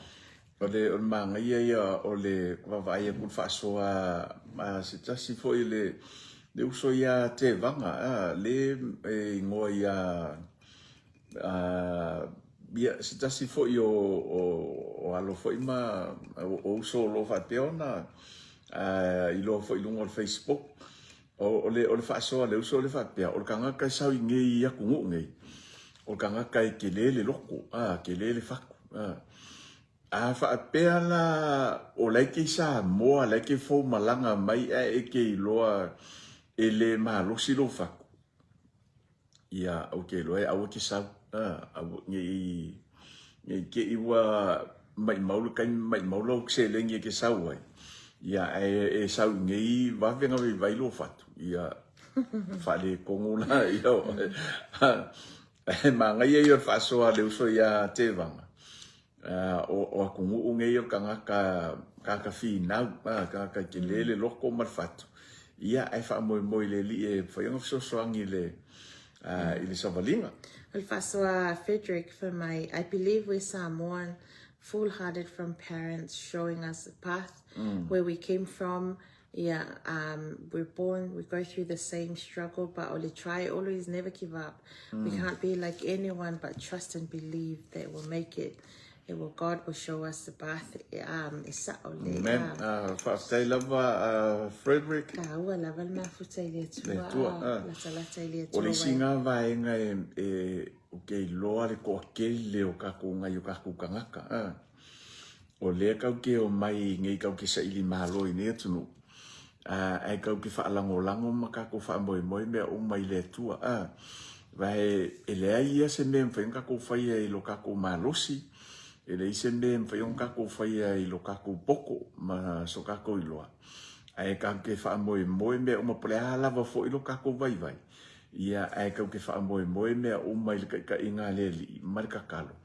O le, o le mānaia ia o le vaavaai atu i le faasoa a se tasi foi le, le uso ia Tevaga, a, le e igoa ia Ia, se tasi foi o, o, o alo foi ma o, o uso o lo o faapea ona iloa foi i luga o le Facebook, o, o le, o le faasoa a le uso le faapea, o le tagata e sau i nei atunuu nei, o le tagata e tele le loto, a, tele le fatu, a. A faapea la o la e te i Samoa, la e te fou malaga mai ae e te iloa e le malosi lou fatu, Ia, ou te iloa e aua te sau, aua, ne i, ne i te i ua maʻimau le taimi maʻimau lau seleni e te sau ai, ia, ae e sau i nei vave ona vaivai lou fatu, ia, faaletonu la, ia, ae manaia ia o le faasoa a le uso ia Tevaga, O, o atunuu nei o tagata, tagata finau, a, tagata e tele le loto ma le fatu, ia, ae faamoemoe i le Alii e mafai ona fesoasoani i le, i le savaliga.
O le faasoa a Frederick fai mai, I believe we're Samoan, full-hearted from parents showing us the path where we came from, Ia, um, we're born, we go through the same struggle, but o le try always never give up. Mm. We can't be like anyone, but trust and believe that we'll make it. It will, God will show us the path um, e sa'o le.
Amen. Uh, Faafetai lava, uh, Frederick.
Taua lava le mafuta i le Atua. Le Atua. Uh. Latalata i le Atua.
O le isi ngā vaega e, e, o ke iloa le toatele o kākou ngai o kākou tagata. Uh. O lea kau ke omai nei kau ke saili malo i nei atunuu. Ae kau ke faalagolago ma kakou faamoemoe mea uma i le Atua. Vae e leai ia se mea e mafai ona kakou faia i lo kakou malosi, e leai se mea e mafai ona kakou faia i lo kakou poto ma so kakou iloa, ae kau ke faamoemoe mea uma po o le a lava foi lo kakou vaivai, ia ae kau ke faamoemoe mea uma i le taitaiga a le Alii ma le tatalo.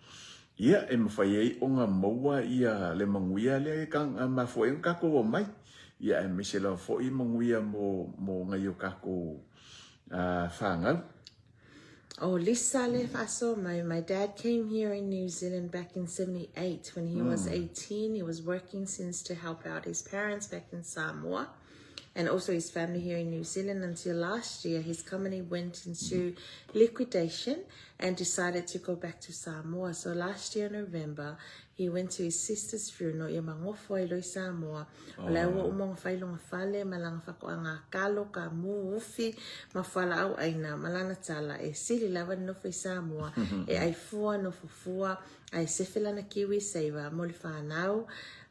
Ia, e mafai ai ona maua ia le manuia lea e mafua ai ona tatou omai, ia aemaise lava foi manuia mo, mo nai o tatou fanau.
Oh, Lisa le faasoa mai, my dad came here in New Zealand back in 78 when he was 18. He was working since to help out his parents back in Samoa and also his family here in New Zealand until last year his company went into liquidation and decided to go back to Samoa. So last year November, he went to his sister's funeral, ia magofo ai loa i Samoa. O la ua uma ona fai lona fale ma lana faatoaga kalo, kamu, ufi ma fualaau aina ma lana tala e sili lava le nofo i Samoa e ai fua, nofo fua, ae sefe lana kiwi saver mo le fanau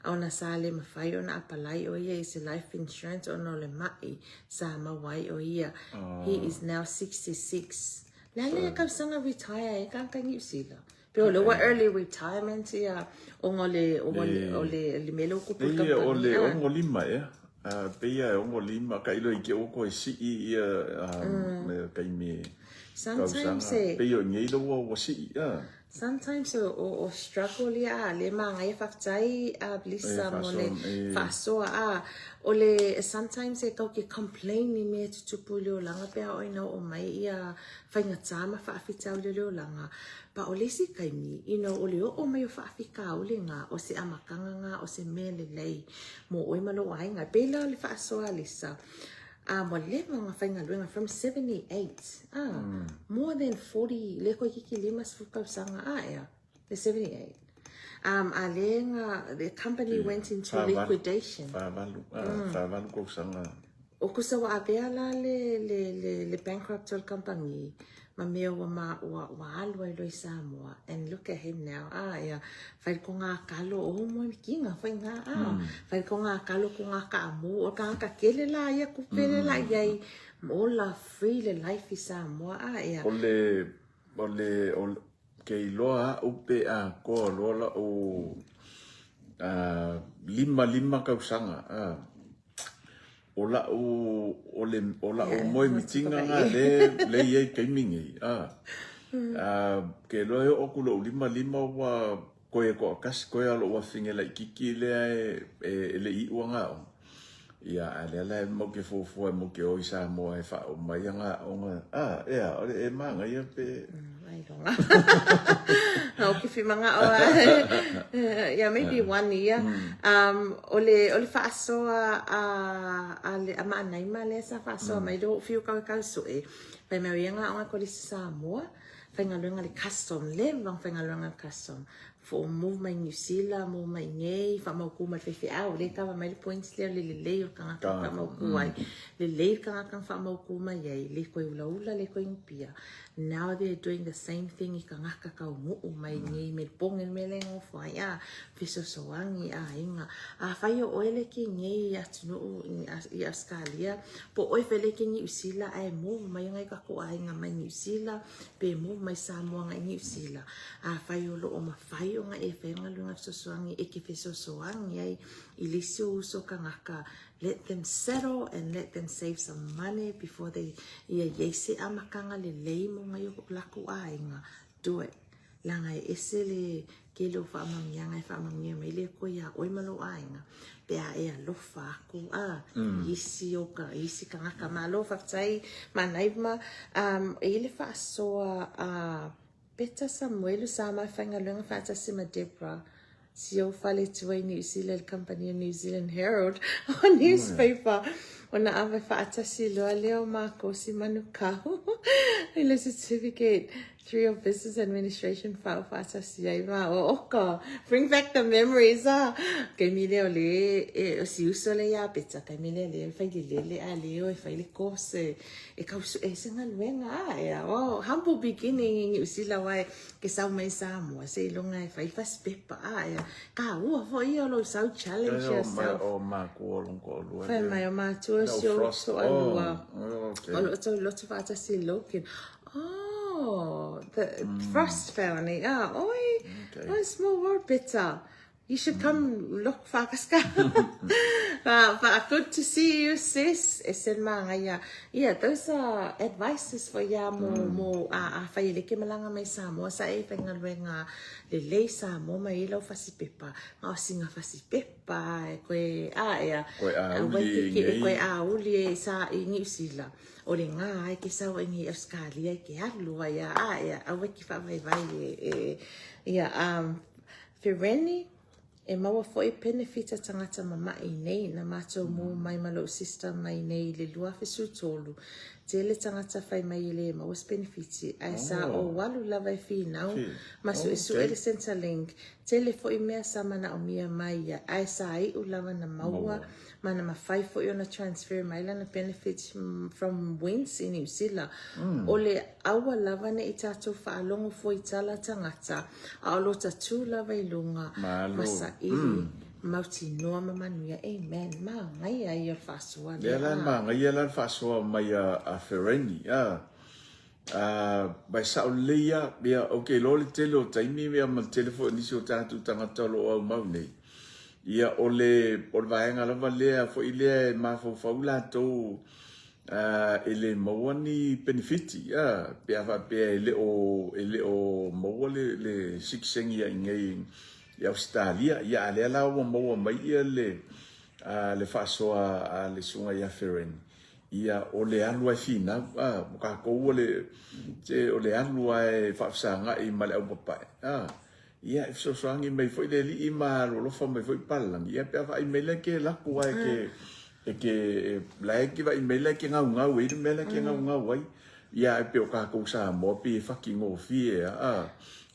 ona sa le mafai ona apalai o ia i se life insurance ona o le mai sa maua ai o ia. He is now 66. Le a le tausaga retire e tagata i Niu Sila? Pe o le ua early retirement ia ona o le o le le mea lea ua tupu i le
kamupani. O le 65 ea. Pei lava e 65, tailo i te i ua toe sii ia le taimi tausaga. Pei o i nei lea ua sii.
Sometimes o struggle ia a le manaia faafetai a Lisa mo le faasoa a o le sometimes e tau ke complain i mea e tutupu i le olaga pe a oo ina oo mai ia faigata ma faafitauli o le olaga but o le isi taimi you know o le oo mai o faafitauli na o se amataga na o se mea lelei mo oe ma lou aiga e pei la o le faasoa a Lisa a ua leva ona faigaluega from 78 a more than 40 le toeitiiti 50 tausaga a ea le 78 a le na the company went into liquidation.
48 tausaga.
O tusa ua avea la le le le le bankrupt o le kamupani ma mea ua ma ua ua alu ai loa i Samoa and look at him now a ia fai le koga kalo o moe kiga foi na a fai le koga kalo koga kaamu o le tagata tele la ia tupe le la iai ma ola free le life i Samoa a ia.
O le o le o ke iloa a'u pe atoa loa la'u 55 tausaga a. O la'u, o le, o la'u moe mitiga na le, le i ai taimi nei, a. A, ke iloa e oo atu lo'u 55 ua koe to'atasi, koe a lo'u afine laitiiti lea e, e le i i'u ana aoga. Ia, a lea la e mau ke fuafua e mau ke o i Samoa e faauma mai ana aoga. A, ea, o le, e manaia pe.
Ailoga. O ke fimaga'o a yeah, maybe one year. O le, o le faasoa a, a le, a Maanaima lea sa faasoa mai le o'u fiu kau e kau su'e, fai mai o ia na aoga kolisi Samoa, faigaluega i le custom, leva ona faigaluega i le custom. Fo move mai Niu Sila, move mai inei, faamautu ma le faifeau, lea e kava mai le points lea o le lelei o le tagata e faamautu ai. Lelei le tagata na faamautu mai ai, le toe ulaula, le toe inupia. Now they are doing the same thing i tagata taunuu mai inei i Melbourne, le mea lea e nofo ai, a, fesoasoani i aiga. Afai o oe le e ke nei i atunuu i Ausetalia, po o oe foi le e ke Niu Sila ae move mai nai o tatou aiga mai Niu Sila, pe move mai Samoa agai Niu Sila, afai o lo o mafai ona e faia galuega fesoasoani e te fesoasoani ai i le isi ou uso tagata, let them settle and let them save some money before they ia i ai se amataga lelei mo nai o latou aiga, do it. Leaga e ese le tele o faamanuiaga e faamanuia mai le Atua iā oe ma lou aiga pe a e alofa atu a i isi o ka i isi tagata. Malo faafetai Manaima. E i ai le faasoa a Peta Samuelu sa ma faigaluega faatasi ma Debra si ou faletua i Niu Sila i le kamupani o New Zealand Herald o newspaper ona ave faatasi loa lea o mākou si Manukau i le certificate. Three of Business Administration fa'u fa'atasi ai ma o oka. Bring back the memories ah. Kaimi lea o le e o si uso le ia Peta kaimi lea le fai le lele a le o e fai le course e, e kau su e se galuega a e a oh, humble beginning i Niu Sila wai ke sau mai Samoa se iloga e fai fasi pepa a e ka ua fo ia o lou sau challenge
o
yourself.
O matua o lon ko lua.
Fai mai o matua si o so alua.
Oh,
O lo to loto fa'atasi Logan. Oh, the Frost family. Ah, oi.
Okay.
Oh, small world better. You should come look whakaska. But good to see you, sis. E sen māngaia. Yeah, those are advices for ia mo, mo a, a whai leke malanga mai Samoa sa e whaingaluenga le lei Samoa mai i lau fasipepa. Ngā o singa fasipepa e koe a ea.
Koe a uli
e
ngei.
Koe a uli e sa i Niu Sila. O le ngā ai ke sau ai nei Australia i ke alu ai a a ea aua ki whaavaivai e, e, ia um, Fereni e maua foi penefita tangata mama'i nei na matou mou mai ma lou sister mai nei i le 2013 tele tagata fai mai e le maua se penefiti ae sa ou alu lava e finau ma suesue le Centrelink tele foi mea sa manaomia mai ia ae sa iu lava na maua ma na mafai foi ona transfer mai lana benefits from WINZ i Niu Sila. O le aua lava ne i tatou faalogo foi tala tagata, a o lota tu lava i luga ma saili mautinoa ma manuia. Amen. Magaia ia o le faasoa
lea. Lea la e magaia la le faasoa mai a Fereni. Ā, mai sao lelei ia, ia, ou te iloa le tele o taimi ia ma le tele foi o nisi o tatou tagata o lo o aumau nei, ia, o le, o le vaega lava lea foi lea e mafaufau latou, ā, e le maua ni penefiti, ā, pe a faapea e le o, e le o maua le, le sikiseni ia i inei i Ausetalia, ia, a lea la ua maua mai ia le, ā, le faasoa a le Susuga ia Fereni, Ia, o le alu a e finau, a, o kākou o le, se, o le alu a e faafesagai ma le aupapae, a, ia, e fesoasoani mai foi le Alii ma alolofa mai foi Palalagi, ia, pe a vaai mai la e ke lako a e ke, e ke, la e ke vaai mai la e ke gaugau ai le mea la e ke gaugau ai, ia, ae pei o kākou Samoa pei e faki gofie a, a,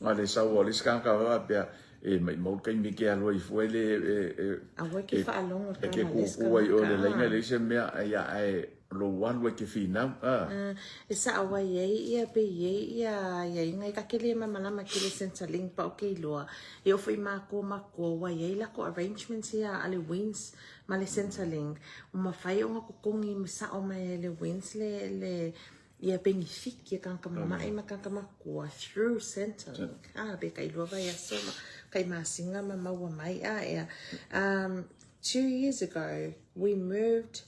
na o le sau a o le isi kanaka faapea, E maʻimau le taimi ke alu ai fua e le e e
Aua ke faalogo
e ke kūkū ai ʻoe le laina e leai se mea ia ae lou alu ai ke finau a.
E saʻo ai ai ia pe i ai ia aiaiga i ka kele malamalama kele Centrelink pa o ke iloa e oo foi makou makou ua iai lako arrangements ia a le WINZ ma le Centrelink ua mafai ona totogi ma saʻo mai ai le WINZ le le Ia penefiti e kanaka mamaʻi ma kanaka makua through Centrelink. Ah, pe kailua vaiaso ma kai masina ma maua mai. Ah, ea. 2 years ago, we moved.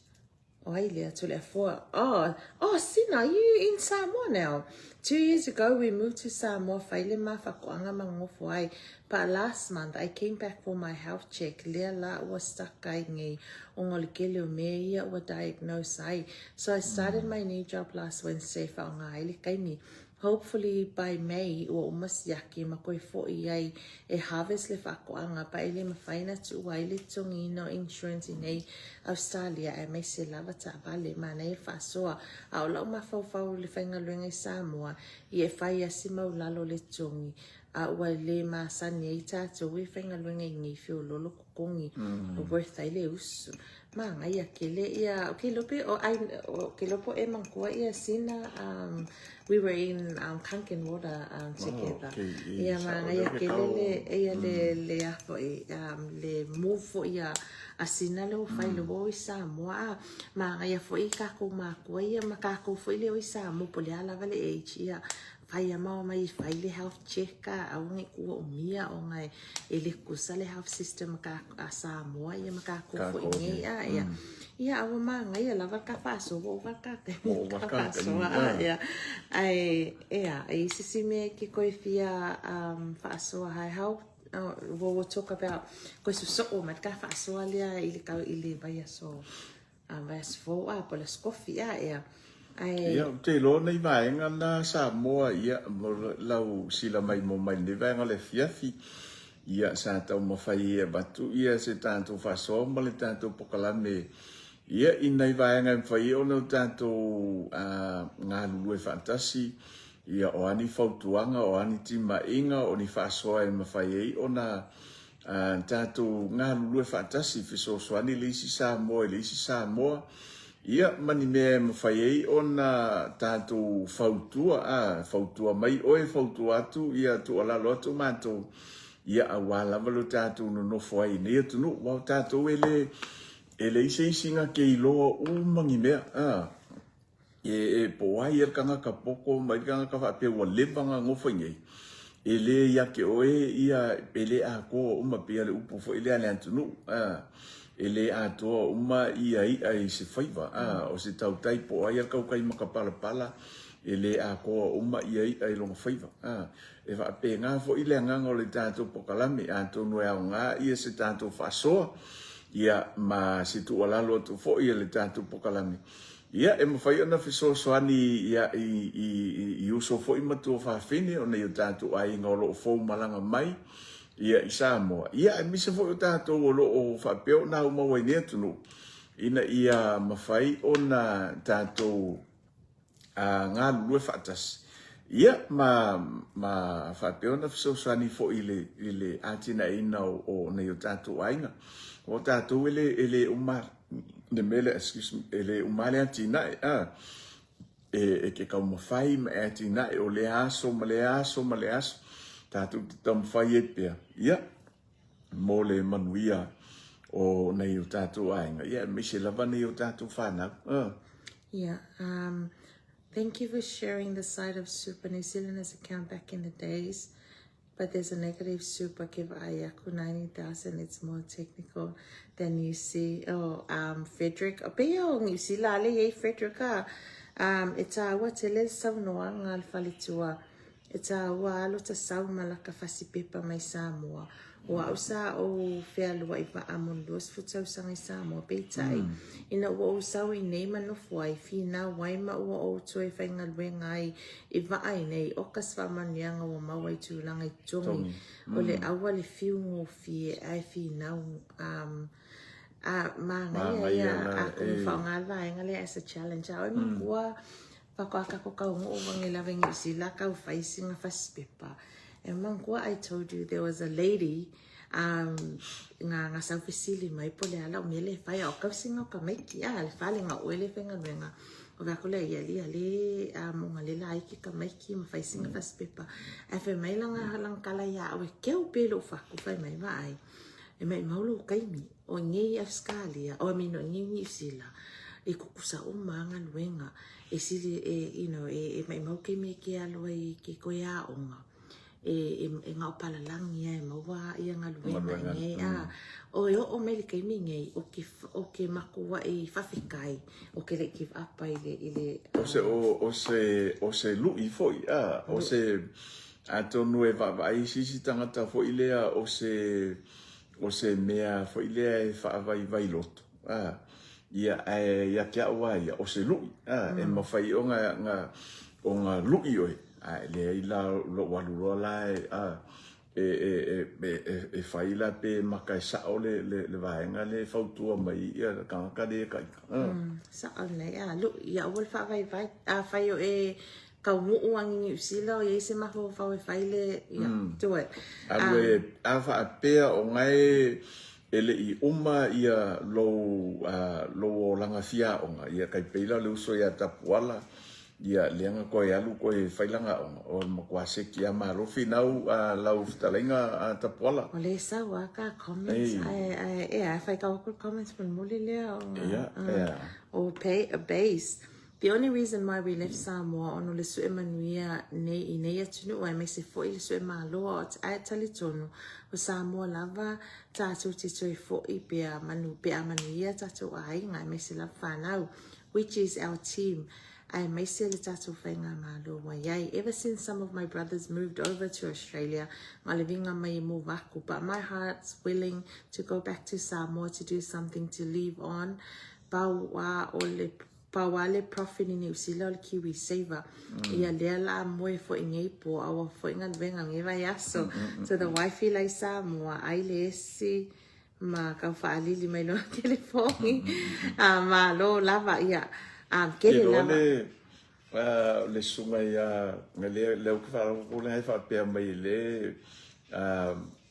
Oh, ai lea, Toleafoa. Oh, oh, Sina, are you in Samoa now? 2 years ago, we moved to Samoa, fai le mafakoaga ma nofo ai. But last month, I came back for my health check. Lea la ua stuck ai nei ona o le kele o mea ia ua diagnose ai. So I started my new job last Wednesday whaonga ai le kaimi. Hopefully by May ua uma siaki ma koe foʻi ai e harvest le faakoaga pa e le mafai na tuua ai le totogiina o insurance i nei Australia aemaise lava taavale manaia le faasoa a o lau mafaufau i le faigaluega i Samoa ia e fai a si maulalo le totogi a ua le masani ai tatou e faigaluega i nei feololo totogi worth ai le usu. Magaia kele ia o ke lope o ai o ke lopo e manatua ia sina we were in Kangen water together. Ia magaia kele le ia le le a foi le move foi a a sina le ua fai le ua o i Samoa a magaia foi kakou makua ia ma kakou foi le o i Samoa po o le a lava le age ia fai a ma omai e fai le health check a aua nei tuua umia ona e le tutusa le health system a a Samoa ia ma kakou foi nei a ia ia a ua magaia lava le ka faasoa ua ova le ka taimi ka faasoa a ia ae ea e i ai se isi mea e te toe fia faasoa hai how we'll talk about koe sosoo mai le ka faasoa lea i le tau i le vaiaso A vaiaso fou a po o le Aso Kofi a ea ae.
Ia, ou te iloa nei vaega na Samoa ia mo lau sila mai mo mai lenei vaega o le afiafi. Ia, sa taumafai e avatu ia se tatou faasoa ma le tatou pokalame ia i nai vaega e mafai ai ona o tatou galulue faatasi. Ia, o a ni fautuaga, o a ni timaiga, o ni faasoa e mafai ai ona tatou galulue faatasi, fesoasoani le isi Samoa i le isi Samoa, ia, ma ni mea e mafai ai ona tatou fautua, a, fautua mai oe, fautua atu, ia, tuualalo atu matou, ia, aua lava lo tatou nonofo ai i nei atunuu. Aua o tatou e le, e leai se isi na te iloa uma ni mea, a. E, e, po o ai ia le tagata poto ma le tagata faapea ua leva ona nofo i inei, e le ia te oe ia, e le atoa uma pei o le upu foi lea a le atunuu, a, e le atoa uma ia i'a i se faiva, a, o se tautai po o ai ia le tautai matapalapala, e le atoa uma ia i'a i lona faiva, a. E faapena foi le agaga o le tatou pokalame, atonu e aoga ia se tatou faasoa, ia, ma se tuualalo atu foi a le tatou pokalame, Ia, e mafai ona fesoasoani ia, i, i, i uso foi ma tuafafine o nei o tatou aiga o lo o fou malaga mai ia, i Samoa. Ia, aemaise foi o tatou o lo o faapea ona aumau ai nei atunuu, ina ia mafai ona tatou a, galulue faatasi. Ia, ma, ma faapea ona fesoasoani foi i le, i le atinaeina o, o nei o tatou aiga. O tatou e le, e le uma le mea lea, excuse me, e le uma le atinae, a, e, e te taumafai ma e atinae o lea aso ma lea aso ma lea aso, tatou te taumafai ai pea, ia, mo le manuia o nei o tatou aiga, ia, aemaise lava nei o tatou whanau.
Yeah, thank you for sharing the side of Super New Zealanders account back in the days. But there's a negative super ke vaai aku 90,000 it's more technical than you see. Oh, Frederick, o pehea o Niu Sila ale iai Frederick a? E tāua tele le saunoaga a le faletua. E tāua alo ta sau ma laka fasi pepa mai Samoa. O au sa ou fealuai vaa mo le 20 tausaga i Samoa, peitai, ina ua ou sau i nei ma nofo ai, finau ai ma ua ou toe faigaluega ai i vaa i nei, August faamanuiaga ua maua i tulaga i totogi o le aua le fiu gofie ae finau um, a manaia ia a kumu faaaoga le vaega lea as a challenge a oe makua faatoa kako taunuu wangi lava i Niu Sila kau fai singa fasi pepa e manatua I told you there was a lady um, nga, nga sau fesili mai po le ala o mea le fai a o kau singa o ka maiki a le fale nga oe le faigaluega o vea ko lea ia lia le a mo nga le la ai ke ka maiki ma fai singa fasi pepa ae fai mai langa langa kala ia au e keu pe lou faku fai mai vaai e mai mau lou kaimi o ngei Australia o I mean o ngei New Zealand e kukusa uma galuega e sili e you know e, e mai mau kaimi e ke alo ai ke koe aoga e, e, e gaopalalagia e maua ia galuega i nei a o e oo mai le taimi nei o ke o ke makuaʻi faafetai o ke leʻi give up ai le i le
O se, o, o se, o se luʻi foi, a, o se, atonu e vaavaai i se isi tagata foi lea o se, o se mea foi lea e faavaivai loto, a, ia, ae ia te au lava ia, o se luʻi, a, e mafai ona, ona, ona luʻi oe, Ae leai la lou alu loa la e, a, e, e, e, e, e fai la pe maka e sao le, le, le vaega lea e fautua mai ia le tagata lea e taita. A.
Sao lelei, a, luʻi, ia aua le faavaivai. Afai o e taunuu agi Niu Sila o i ai se mafaufau e fai le, ia, do it.
Alu e, a faapea o na e, e le i uma ia lou, a, lou olaga fiaoga, ia tai pei la o le uso ia Tapuala, Ia, lea na toe alu toe fai lana aoga, o le matua seki a malo finau a lau fetalaiga a Tapuala.
O lea e sau a ka comments, ae, ae, ea, e fai kau aku le comments mulimuli lea o nga,
Ia, ea.
o pay, base. The only reason why we left Samoa ona o le sue manuia nei i nei atunuu aemaise foi le sue malo ae talitonu o Samoa lava tatou te toe foi pea manu pe a manuia tatou aiga aemaise lava fanau which is our team aemaise le tatou faigamalo ua iai ever since some of my brothers moved over to Australia nga le vinga mai e move aku but my heart's willing to go back to Samoa to do something to leave on pau a o le pau a le profit i Niu Sila o le Kiwi Saver ia lea la moe foi nei po aua foi galuega lenei vaiaso so the wifey la i Samoa ai le esi ma kau faalili mai lona telefoni. Malo lava, ia. Tele
Ke loa
lava.
le, Le susuga ia lea lea ou te faalogo atu lea e faapea mai le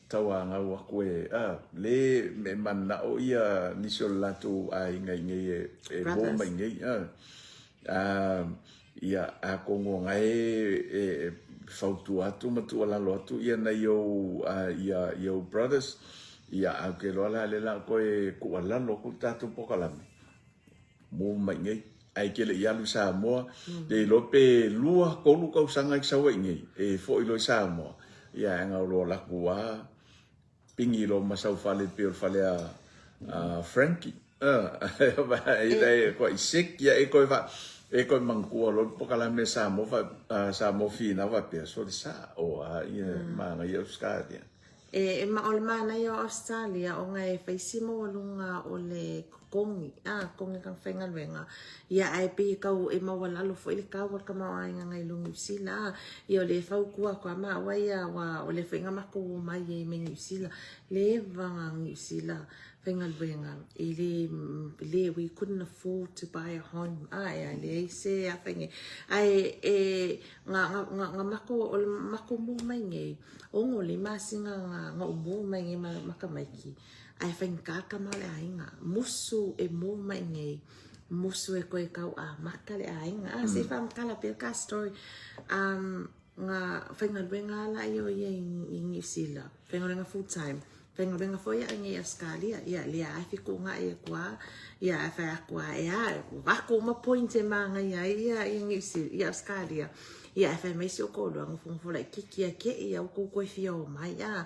tauagau atu e le e mananao ia nisi o le latou aiga i nei e mo mai nei ia atonu o na e fautua atu ma tuualalo atu ia nai ou ia ia ou brothers ia ae ou te iloa la lea la toe tuualalo atu le tatou polokalame mo mai nei ae ke le i alu i Samoa le iloa pe 2 3 tausaga e sau ai nei e foi loa i Samoa ia ae na o loa latou a pigi loa ma sau fale pei o le fale a Frankie e koe i sick ia e koe fa e koe manatua loa le polokalame Samoa fa Samoa Finau faapea sole sa o a ia manaia Australia.
E, ma o le manaia o Australia ona e fai si maualuga o le totogi, a, totogi o tagata faigaluega, ia ae pei e tau e maualalo foi le tau o le tamaoaiga nai lo Niu Sila, a, ia o lea e fautua atu a maua ia, aua o lea foi na matou omai ai mai Niu Sila, leva na Niu Sila faigaluega, e le, le, we couldn't afford to buy a home, a, e leai se afa i nei, ae e, na, na, na, na matou, o le matou mo mai nei, 6 le masina na na ou move mai nei ma ma tamaiti ae faigata le tama o le aiga musu e move mai nei musu e toe tau amata le aiga a se i faamatala pea ka story um na faigaluega a laia o ia i Niu Sila faigaluega full time faigaluega foi ia i Australia ia lea a e fetuunai atu a ia ae fai atu a e a ua avatu uma points e manaia ai ia ia Niu Sila ia Australia ia ae fai mai si ou toalua nofonofo laitiiti ia te i aua tou toe fia omai a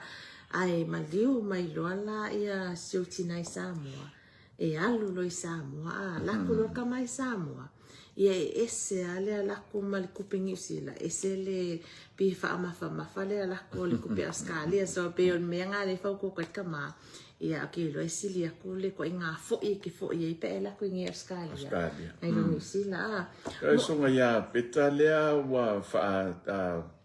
ae maliu mai loa la ia si ou tina i Samoa e alu loa i Samoa a lako loa tama i Samoa ia e ese a le lako ma le kupe Niu Sila ese le pei e faamafamafa le lako o le kupe Ausetalia so pei o le mea na lea e fautua atu ai tama ia ok iloa e sili atu le ituaiga foi e te foi ai pe a e lako i nei Ausetalia nai lo Niu Sila a
Lau susuga ia Peta lea ua faa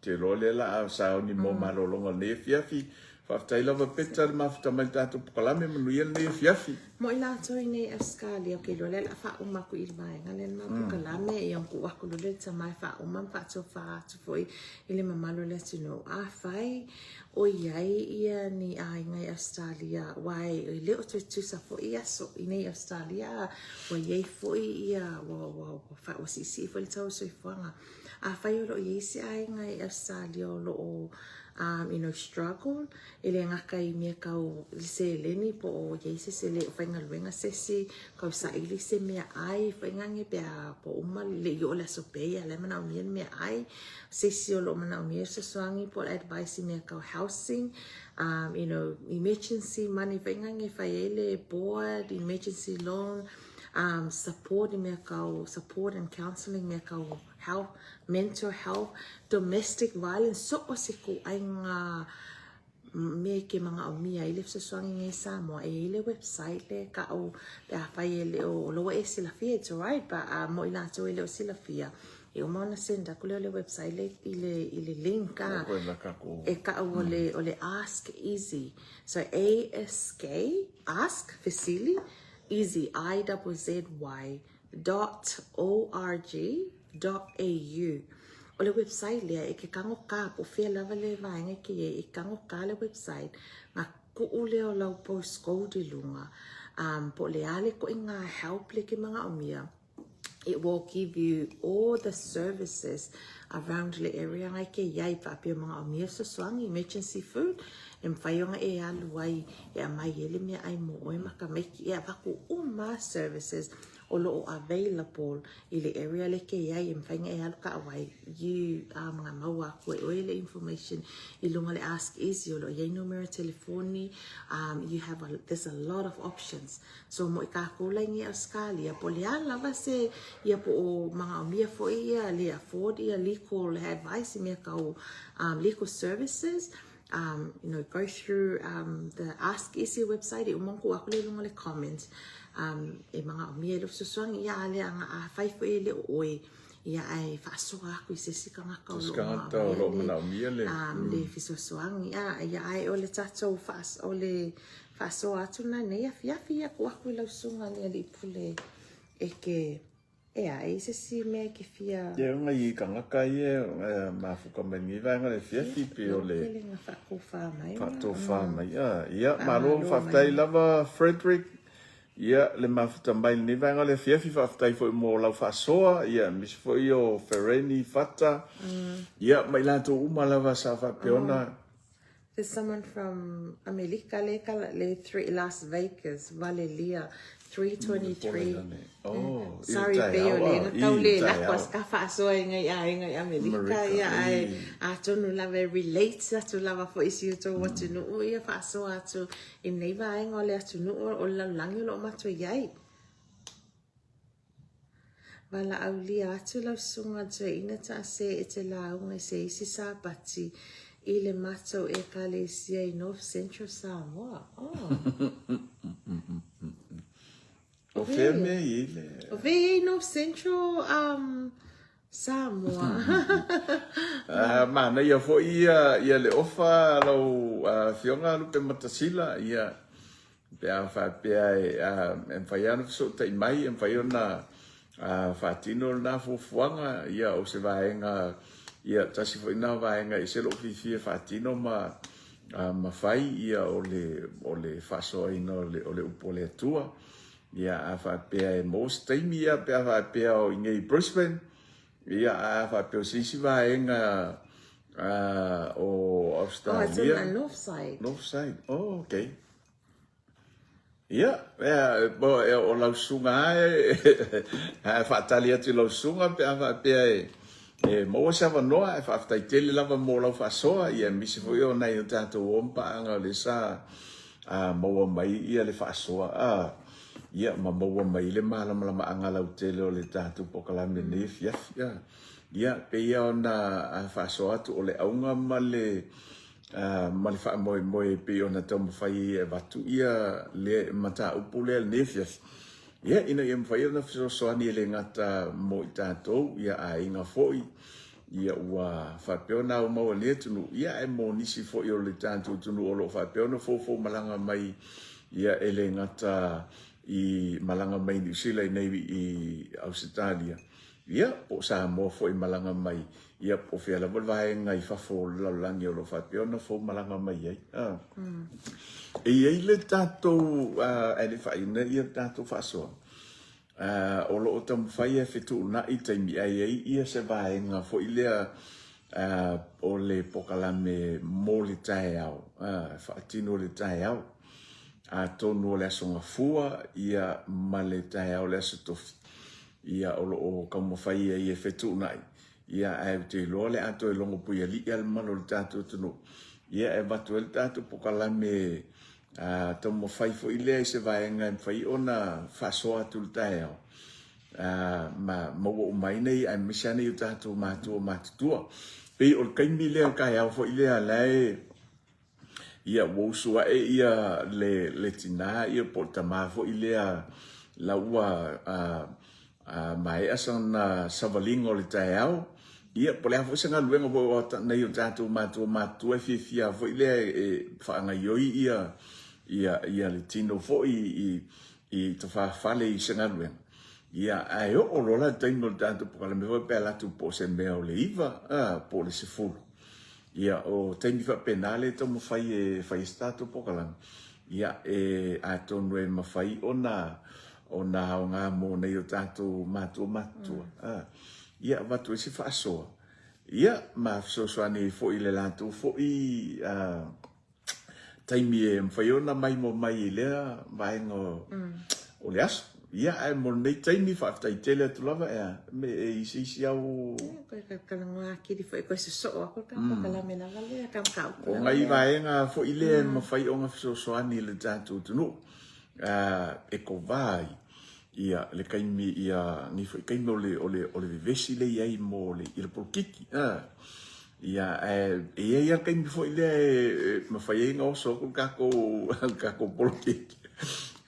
te iloa lea la a sauni mo malologa o lenei afiafi Faafetai lava Peta le mafuta mai le tatou pokalame manuia lenei afiafi.
Mo i latou i nei Ausetalia, ok iloa lea o le a faauma atu i le vaega lea le ma pokalame ia ona tuu atu loa lea i le tama e faauma ma faatofa atu foi i le mamalu o le atunuu. Afai o i ai ia ni aiga i Ausetalia aua e le o toe tutusa foi aso i nei Ausetalia ua i ai foi ia ua ua ua siisii foi le tau o le soifuaga. Afai o lo o i ai se aiga i Ausetalia o lo o um, you know, struggle, e le gata i mea tau i seleni po o i ai se isi e le o faigaluega se isi, tau saili se meaai, faigaluega pe a po uma le i oo le aso pay a o la e manaomia le meaai, se isi o lo o manaomia le fesoasoani po o le advice i mea tau housing, um, you know, emergency money, faigaluega e fai ai le board, emergency loan, um, support i mea tau support and counselling mea tau health, mental health, domestic violence, so o se ituaiga mea e ke manaomia ai le fesoasoani nei i Samoa, e i ai le website le ka'u pe afai e le o loa e silafia, it's alright, but uh, mo i latou e le o silafia, e uma ona send atu lea o le website le i le, i le link a, e ka'u o le, o le Ask Izzy. So A-S-K, ask, fesili, Izzy, I-Z-Z-Y, dot org dot au. O le website lea e ke kagokā, po o fea lava le vaega e ke i ai, e kagokā le website, ga kuu lea o lau postcode i luga, um, po o le a le ituaiga help lea e ke manaomia, it will give you all the services around le area nga e ke i ai, faapea manaomia fesoasoani, emergency food, e mafai ona e alu ai e aumai ai le meaai mo oe ma tamaiti e avatu uma services o lo o available i le area lea e te i ai e mafai ona e alu taavai you um, ga maua atu e oe le information i luga o le Ask Izzy o lo o i ai numera telefoni um, you have a, there's a lot of options so mo i kākou la i nei Australia po o le a lava se ia po o manaomia foi ia le afford ia legal advice i mea tau um, legal services um, you know, go through um, the Ask Izzy website, e uma ona tuu atu lea i luga o le comment, um, e manaomia i lou fesoasoani, ia a lea aga afai foi e le o oe, ia ae faasoa atu i se isi tagata o lo o manaomia le, um, le fesoasoani, a, ia ae o le tatou faas, o le faasoa atu lena i nei afiafi, ia tuu atu i lau susuga le alii pule e ke. Ea, e i se isi mea e te fia.
Ia, ona i tagata ia e mafuta mai lenei vaega o le afiafi pei o le.
Tele na faatofa mai.
Faatofa mai. Ia, malo faafetai lava Frederick. Ia, le mafuta mai lenei vaega o le afiafi, faafetai foi mo lau faasoa, ia, aemaise foi o Fereni Fata, ia, ma i latou uma lava sa faapea ona.
There's someone from Amelika le kala le three Las Vegas Valelia 323.
Oh,
Sorry pe o le na tau le lako as ka faasoa i ngai aiga i Amelika ia ae atonu lava e relate atu lava foi i si o tou atunuu ia faasoa atu i nei vaega o le atunuu o le lalolagi o lo o matou i ai. Valaaulia atu lau susuga toeaina taase e te lauga i se isi Sapati i le matou Ekalesia i North Central Samoa. Oh.
O fea mea i ai le...
O fea i ai North Central um, Samoa.
Uh, manaia foi ia, ia le ofa lau uh, afioga Lupematasila, ia Pe a faapea e mafai lava ona fesootai mai, e mafai ona faatino lena fuafuaga, ia o se vaega, ia tasi foi lena vaega e ese lou fiafia e faatino ma ma fai, ia o le o le faasoaina o le o le upu a le Atua. Ia a faapea e maua se taimi, ia pe a faapea o i inei i Brisbane, ia a faapea o se isi vaega o Australia.
Oh, it's on the north side.
North side. Oh, okay. Ia, ea, o lau susuga lava e faatali atu i lau susuga pe a faapea e maua se avanoa, ae faafetai tele lava mo lau faasoa, ia aemaise foi o nai o tatou uo ma paaga o lea sa maua mai ia le faasoa, ia ma maua mai le malamalamaaga lautele o le tatou polokalame i lenei afiafi. Ia, pei ona faasoa atu o le auga ma le ma le faamoemoe e pei ona taumafai ai e avatu ia le mataupu lea i lenei afiafi, ia, ina ia mafai ona fesoasoani e le gata mo i tatou, ia aiga foi, ia ua faapea ona aumau e lenei atunuu, ia ae mo nisi foi o le tatou atunuu o lo o faapea ona foufou malaga mai, ia e le gata i malaga mai i Niu Sila i nei i Ausetalia, Ia, po o Samoa foi malaga mai, ia, po o fea lava le vaega i fafo o le lalolagi o lo o faapea ona fou malaga mai ai. A. E i ai le tatou, ae le i faaiuina ia le tatou faasoa, o lo o taumafai e fetuunai taimi ae i ai ia se vaega foi lea o le polokalame mo le taeao, e faatino i le taeao. Atonu o le Aso Gafua ia ma le taeao o le Aso Tofi. Ia, o lo o taumafai ai e fetuunai, ia, ae ou te iloa o le a toe logo puialii lava le mamalu o le tatou atunuu, ia, e avatu ai le tatou polokalame taumafai foi lea i se vaega e mafai ona faasoa atu i le taeao, ma maua uma ai nei, aemaise lava nai o tatou matua matutua. Pei o le taimi lea o le taeao foi lea la e Ia, ua usu ae ia le, le tinā ia po o le tamā foi lea la ua a, a maea sana savaliga o le taeao. Ia, po o le a foi se galuega foi o nai o tatou matua matutua e fiafia foi lea e faagaioi ia, ia, ia le tino foi i, i tafafale i se galuega. Ia, ae oo loa la le taimi o le tatou polokalame foi pe alu atu po o se mea o le 9, a, po o le 10. Ia, o taimi faapena lea e taumafai e fai ai se tatou polokalame, ia, e, atonu e mafai ona, ona aoga mo nai o tatou matua matutua, a, ia, avatu ai se faasoa, ia, ma fesoasoani ai foi i le latou foi, a, taimi e mafai ona maimoa mai i lea vaega o le aso. Ia, ae mo lenei taimi, faafetai tele atu lava, ea, me e i se isi au...
Koe ka talanoa akili foi, koe sosoo aku ka polokalame lava lea, ka mataupu
O
lava
ngai
lea.
vaega foi lea e mafai ona fesoasoani i le tatou atunuu, e kova ai ia le taimi, ia nei foi taimi o le, o le, o le vevesi lea e i ai mo le, i le polokiki, a. Ia, ae e i ai lava le taimi foi lea e mafai ai ona oso atu le tatou, le tatou polokiki.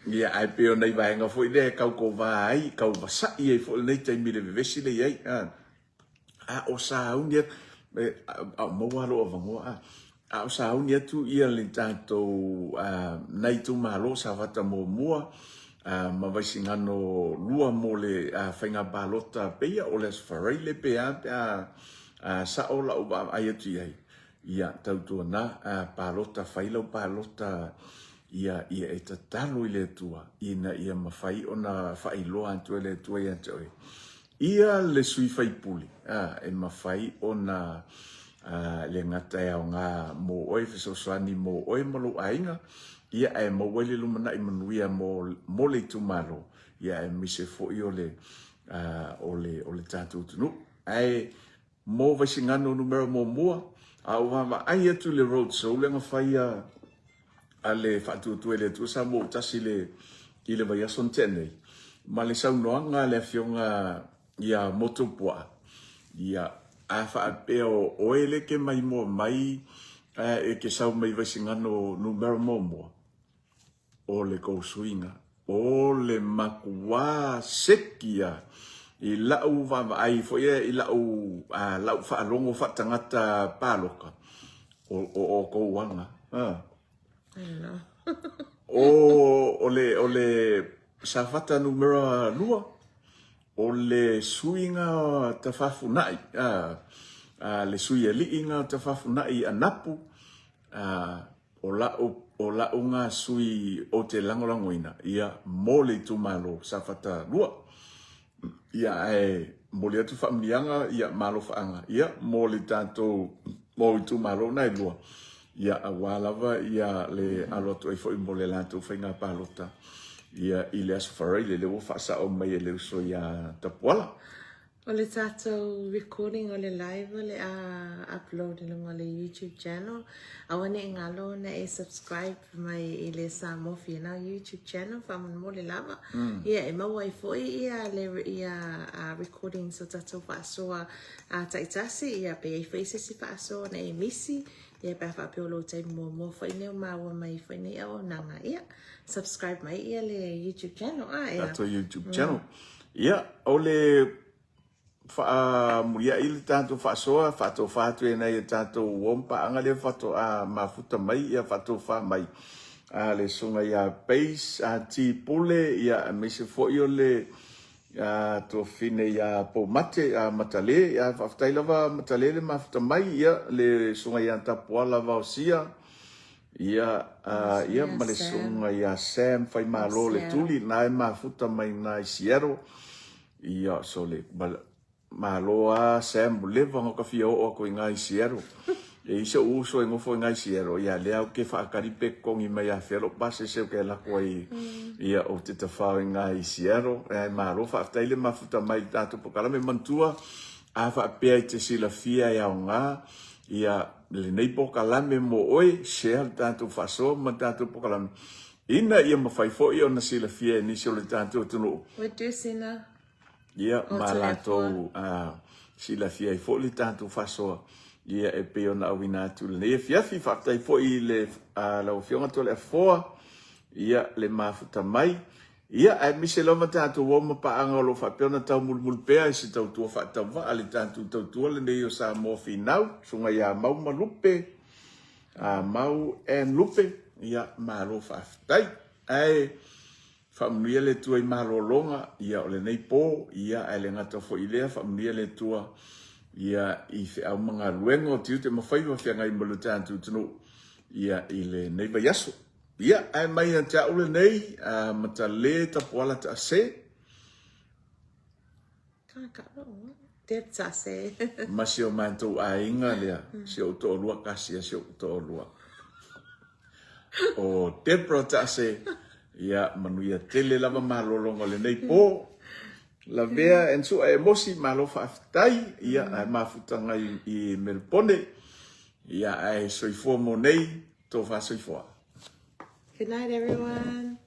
Ia, ae pei o nai vaega foi lea e tau kova ai, tau vasa'i ai foi lenei taimi i le vevesi lea e i ai. A, a o sauni atu, a o maua lava lou avanoa, a, a o sauni atu ia le tatou, nai itumalo o Safata muamua, ma Vaisigano 2 mo le faiga palota peia o le Aso Faraile pe a pe a sao la'u vaavaai atu i ai. Ia, tautuana, palota, fai lau palota, ia, ia e tatalo i le Atua ina ia mafai ona faailoa atu e le Atua ia te oe. Ia le sui faipule, a, e mafai ona a, le gata e aoga mo oe, fesoasoani mo oe ma lou aiga, ia ae maua ai le lumanai manuia mo, mo le itumalo, ia aemaise foi o le, a, o le, o le tatou atunuu. Ae Mo Vaisigano numera muamua, a ou vaavaai atu i le road show lea na faia a le Faatuatua i le Atua Samoa ua tasi i le i le vaiaso na tea nei, ma le saunoaga a le Afioga ia Motu Puaa, ia, a faapea o oe lea e te maimoa mai e te sau mai Vaisigano numera muamua, O le kou suiga, o le makuā seki ia i la'u vaavaai foi ia i la'u la'u faalogo faatagata paloka, o o outou aga. A.
I don't know.
O o le o le Safata numera 2, o le suiga tafafuna'i, a, a le sui ali'i na tafafuna'i i Anapu, a, O la'u, o la'u nga sui ou te lagolagoina, ia, mo le itumalo Safata 2. Ia, ae momoli atu faamanuiaga, ia, ma alofaaga, ia, mo le tatou, mo itumalo na e lua, ia, aua lava, ia, le alo atu ai foi mo le latou faiga palota, ia, i le Aso Faraile, lea ua faasao mai e le uso ia Tapuala.
O le tatou recording o le live o le a upload i luga o le YouTube channel. Aua ne i galo ona e subscribe mai i le Samoa Finau YouTube channel faamolemole lava. Ia e maua ai foi ia le ia recordings o tatou faasoa taitasi ia pe i ai foi se isi faasoa na e misi ia pe a faapea o lou taimi muamua foi lenei o maua mai foi nei auaunaga. Ia subscribe mai ia le YouTube channel a ea.
Tatou YouTube channel. Ia, o le faamuliai le tatou faasoa, faatofa atu e nai a tatou uo ma paaga lea faatoa mafuta mai, ia faatofa mai a le susuga ia Pace a T Pule, ia aemaise foi o le tuafafine ia Poumate a Matale, ia faafetai lava Matale le mafuta mai, ia le susuga ia Tapuala Vaosia, Ia, a, ia ma le susuga ia Sam Faimalo le Tuli, na e mafuta mai na i Seattle. Ia, so le, malo a Sam, ua leva ona ka fia oo atu i na i Seattle. E i ai so'u uso e nofo i na i Seattle, ia lea ou te faatali pe totogi mai ia fea lou pasese ou te alu atu ai, ia, ou te tafao i na i Seattle. Ae malo faafetai le mafuta mai i le tatou polokalame. Manatua, a faapea e te silafia e aoga, ia, lenei polokalame mo oe, share le tatou faasoa ma le tatou polokalame, ina ia mafai foi ona silafia e nisi o le tatou atunuu.
What do sina?
Ia, ma latou silafia ai foi le tatou faasoa, ia e pei ona auina atu i lenei afiafi. Faafetai foi i le lau Afioga Toleafoa, ia le mafuta mai. Ia, aemaise lava tatou ao ma paaga o lo o faapea ona taumulimuli pea i se tautua faatauvaa le tatou tautua lenei o Samoa Finau, Susuga ia Mau ma Lupe, a Mau and Lupe, ia, malo faafetai. Ae faamanuia le Atua i malologa, ia, o lenei po, ia, ae le gata foi i lea, faamanuia le Atua, ia, i feau ma galuega o tiute ma faiva feagai ma lo tatou atunuu, ia, i lenei vaiaso. Ia, ae mai ia te au lenei, a Matale Tapuala Taase.
Deb Taase.
Ma si o matou aiga lea, si ou toalua kasi a si ou toalua. O Debra Taase, ia, manuia tele lava malologa o lenei po. Lavea and Sua e Mosi, malo faafetai, ia, ae mafutaga i Melupone, ia, ae soifua mo nei. Tofa soifua.
Good night everyone.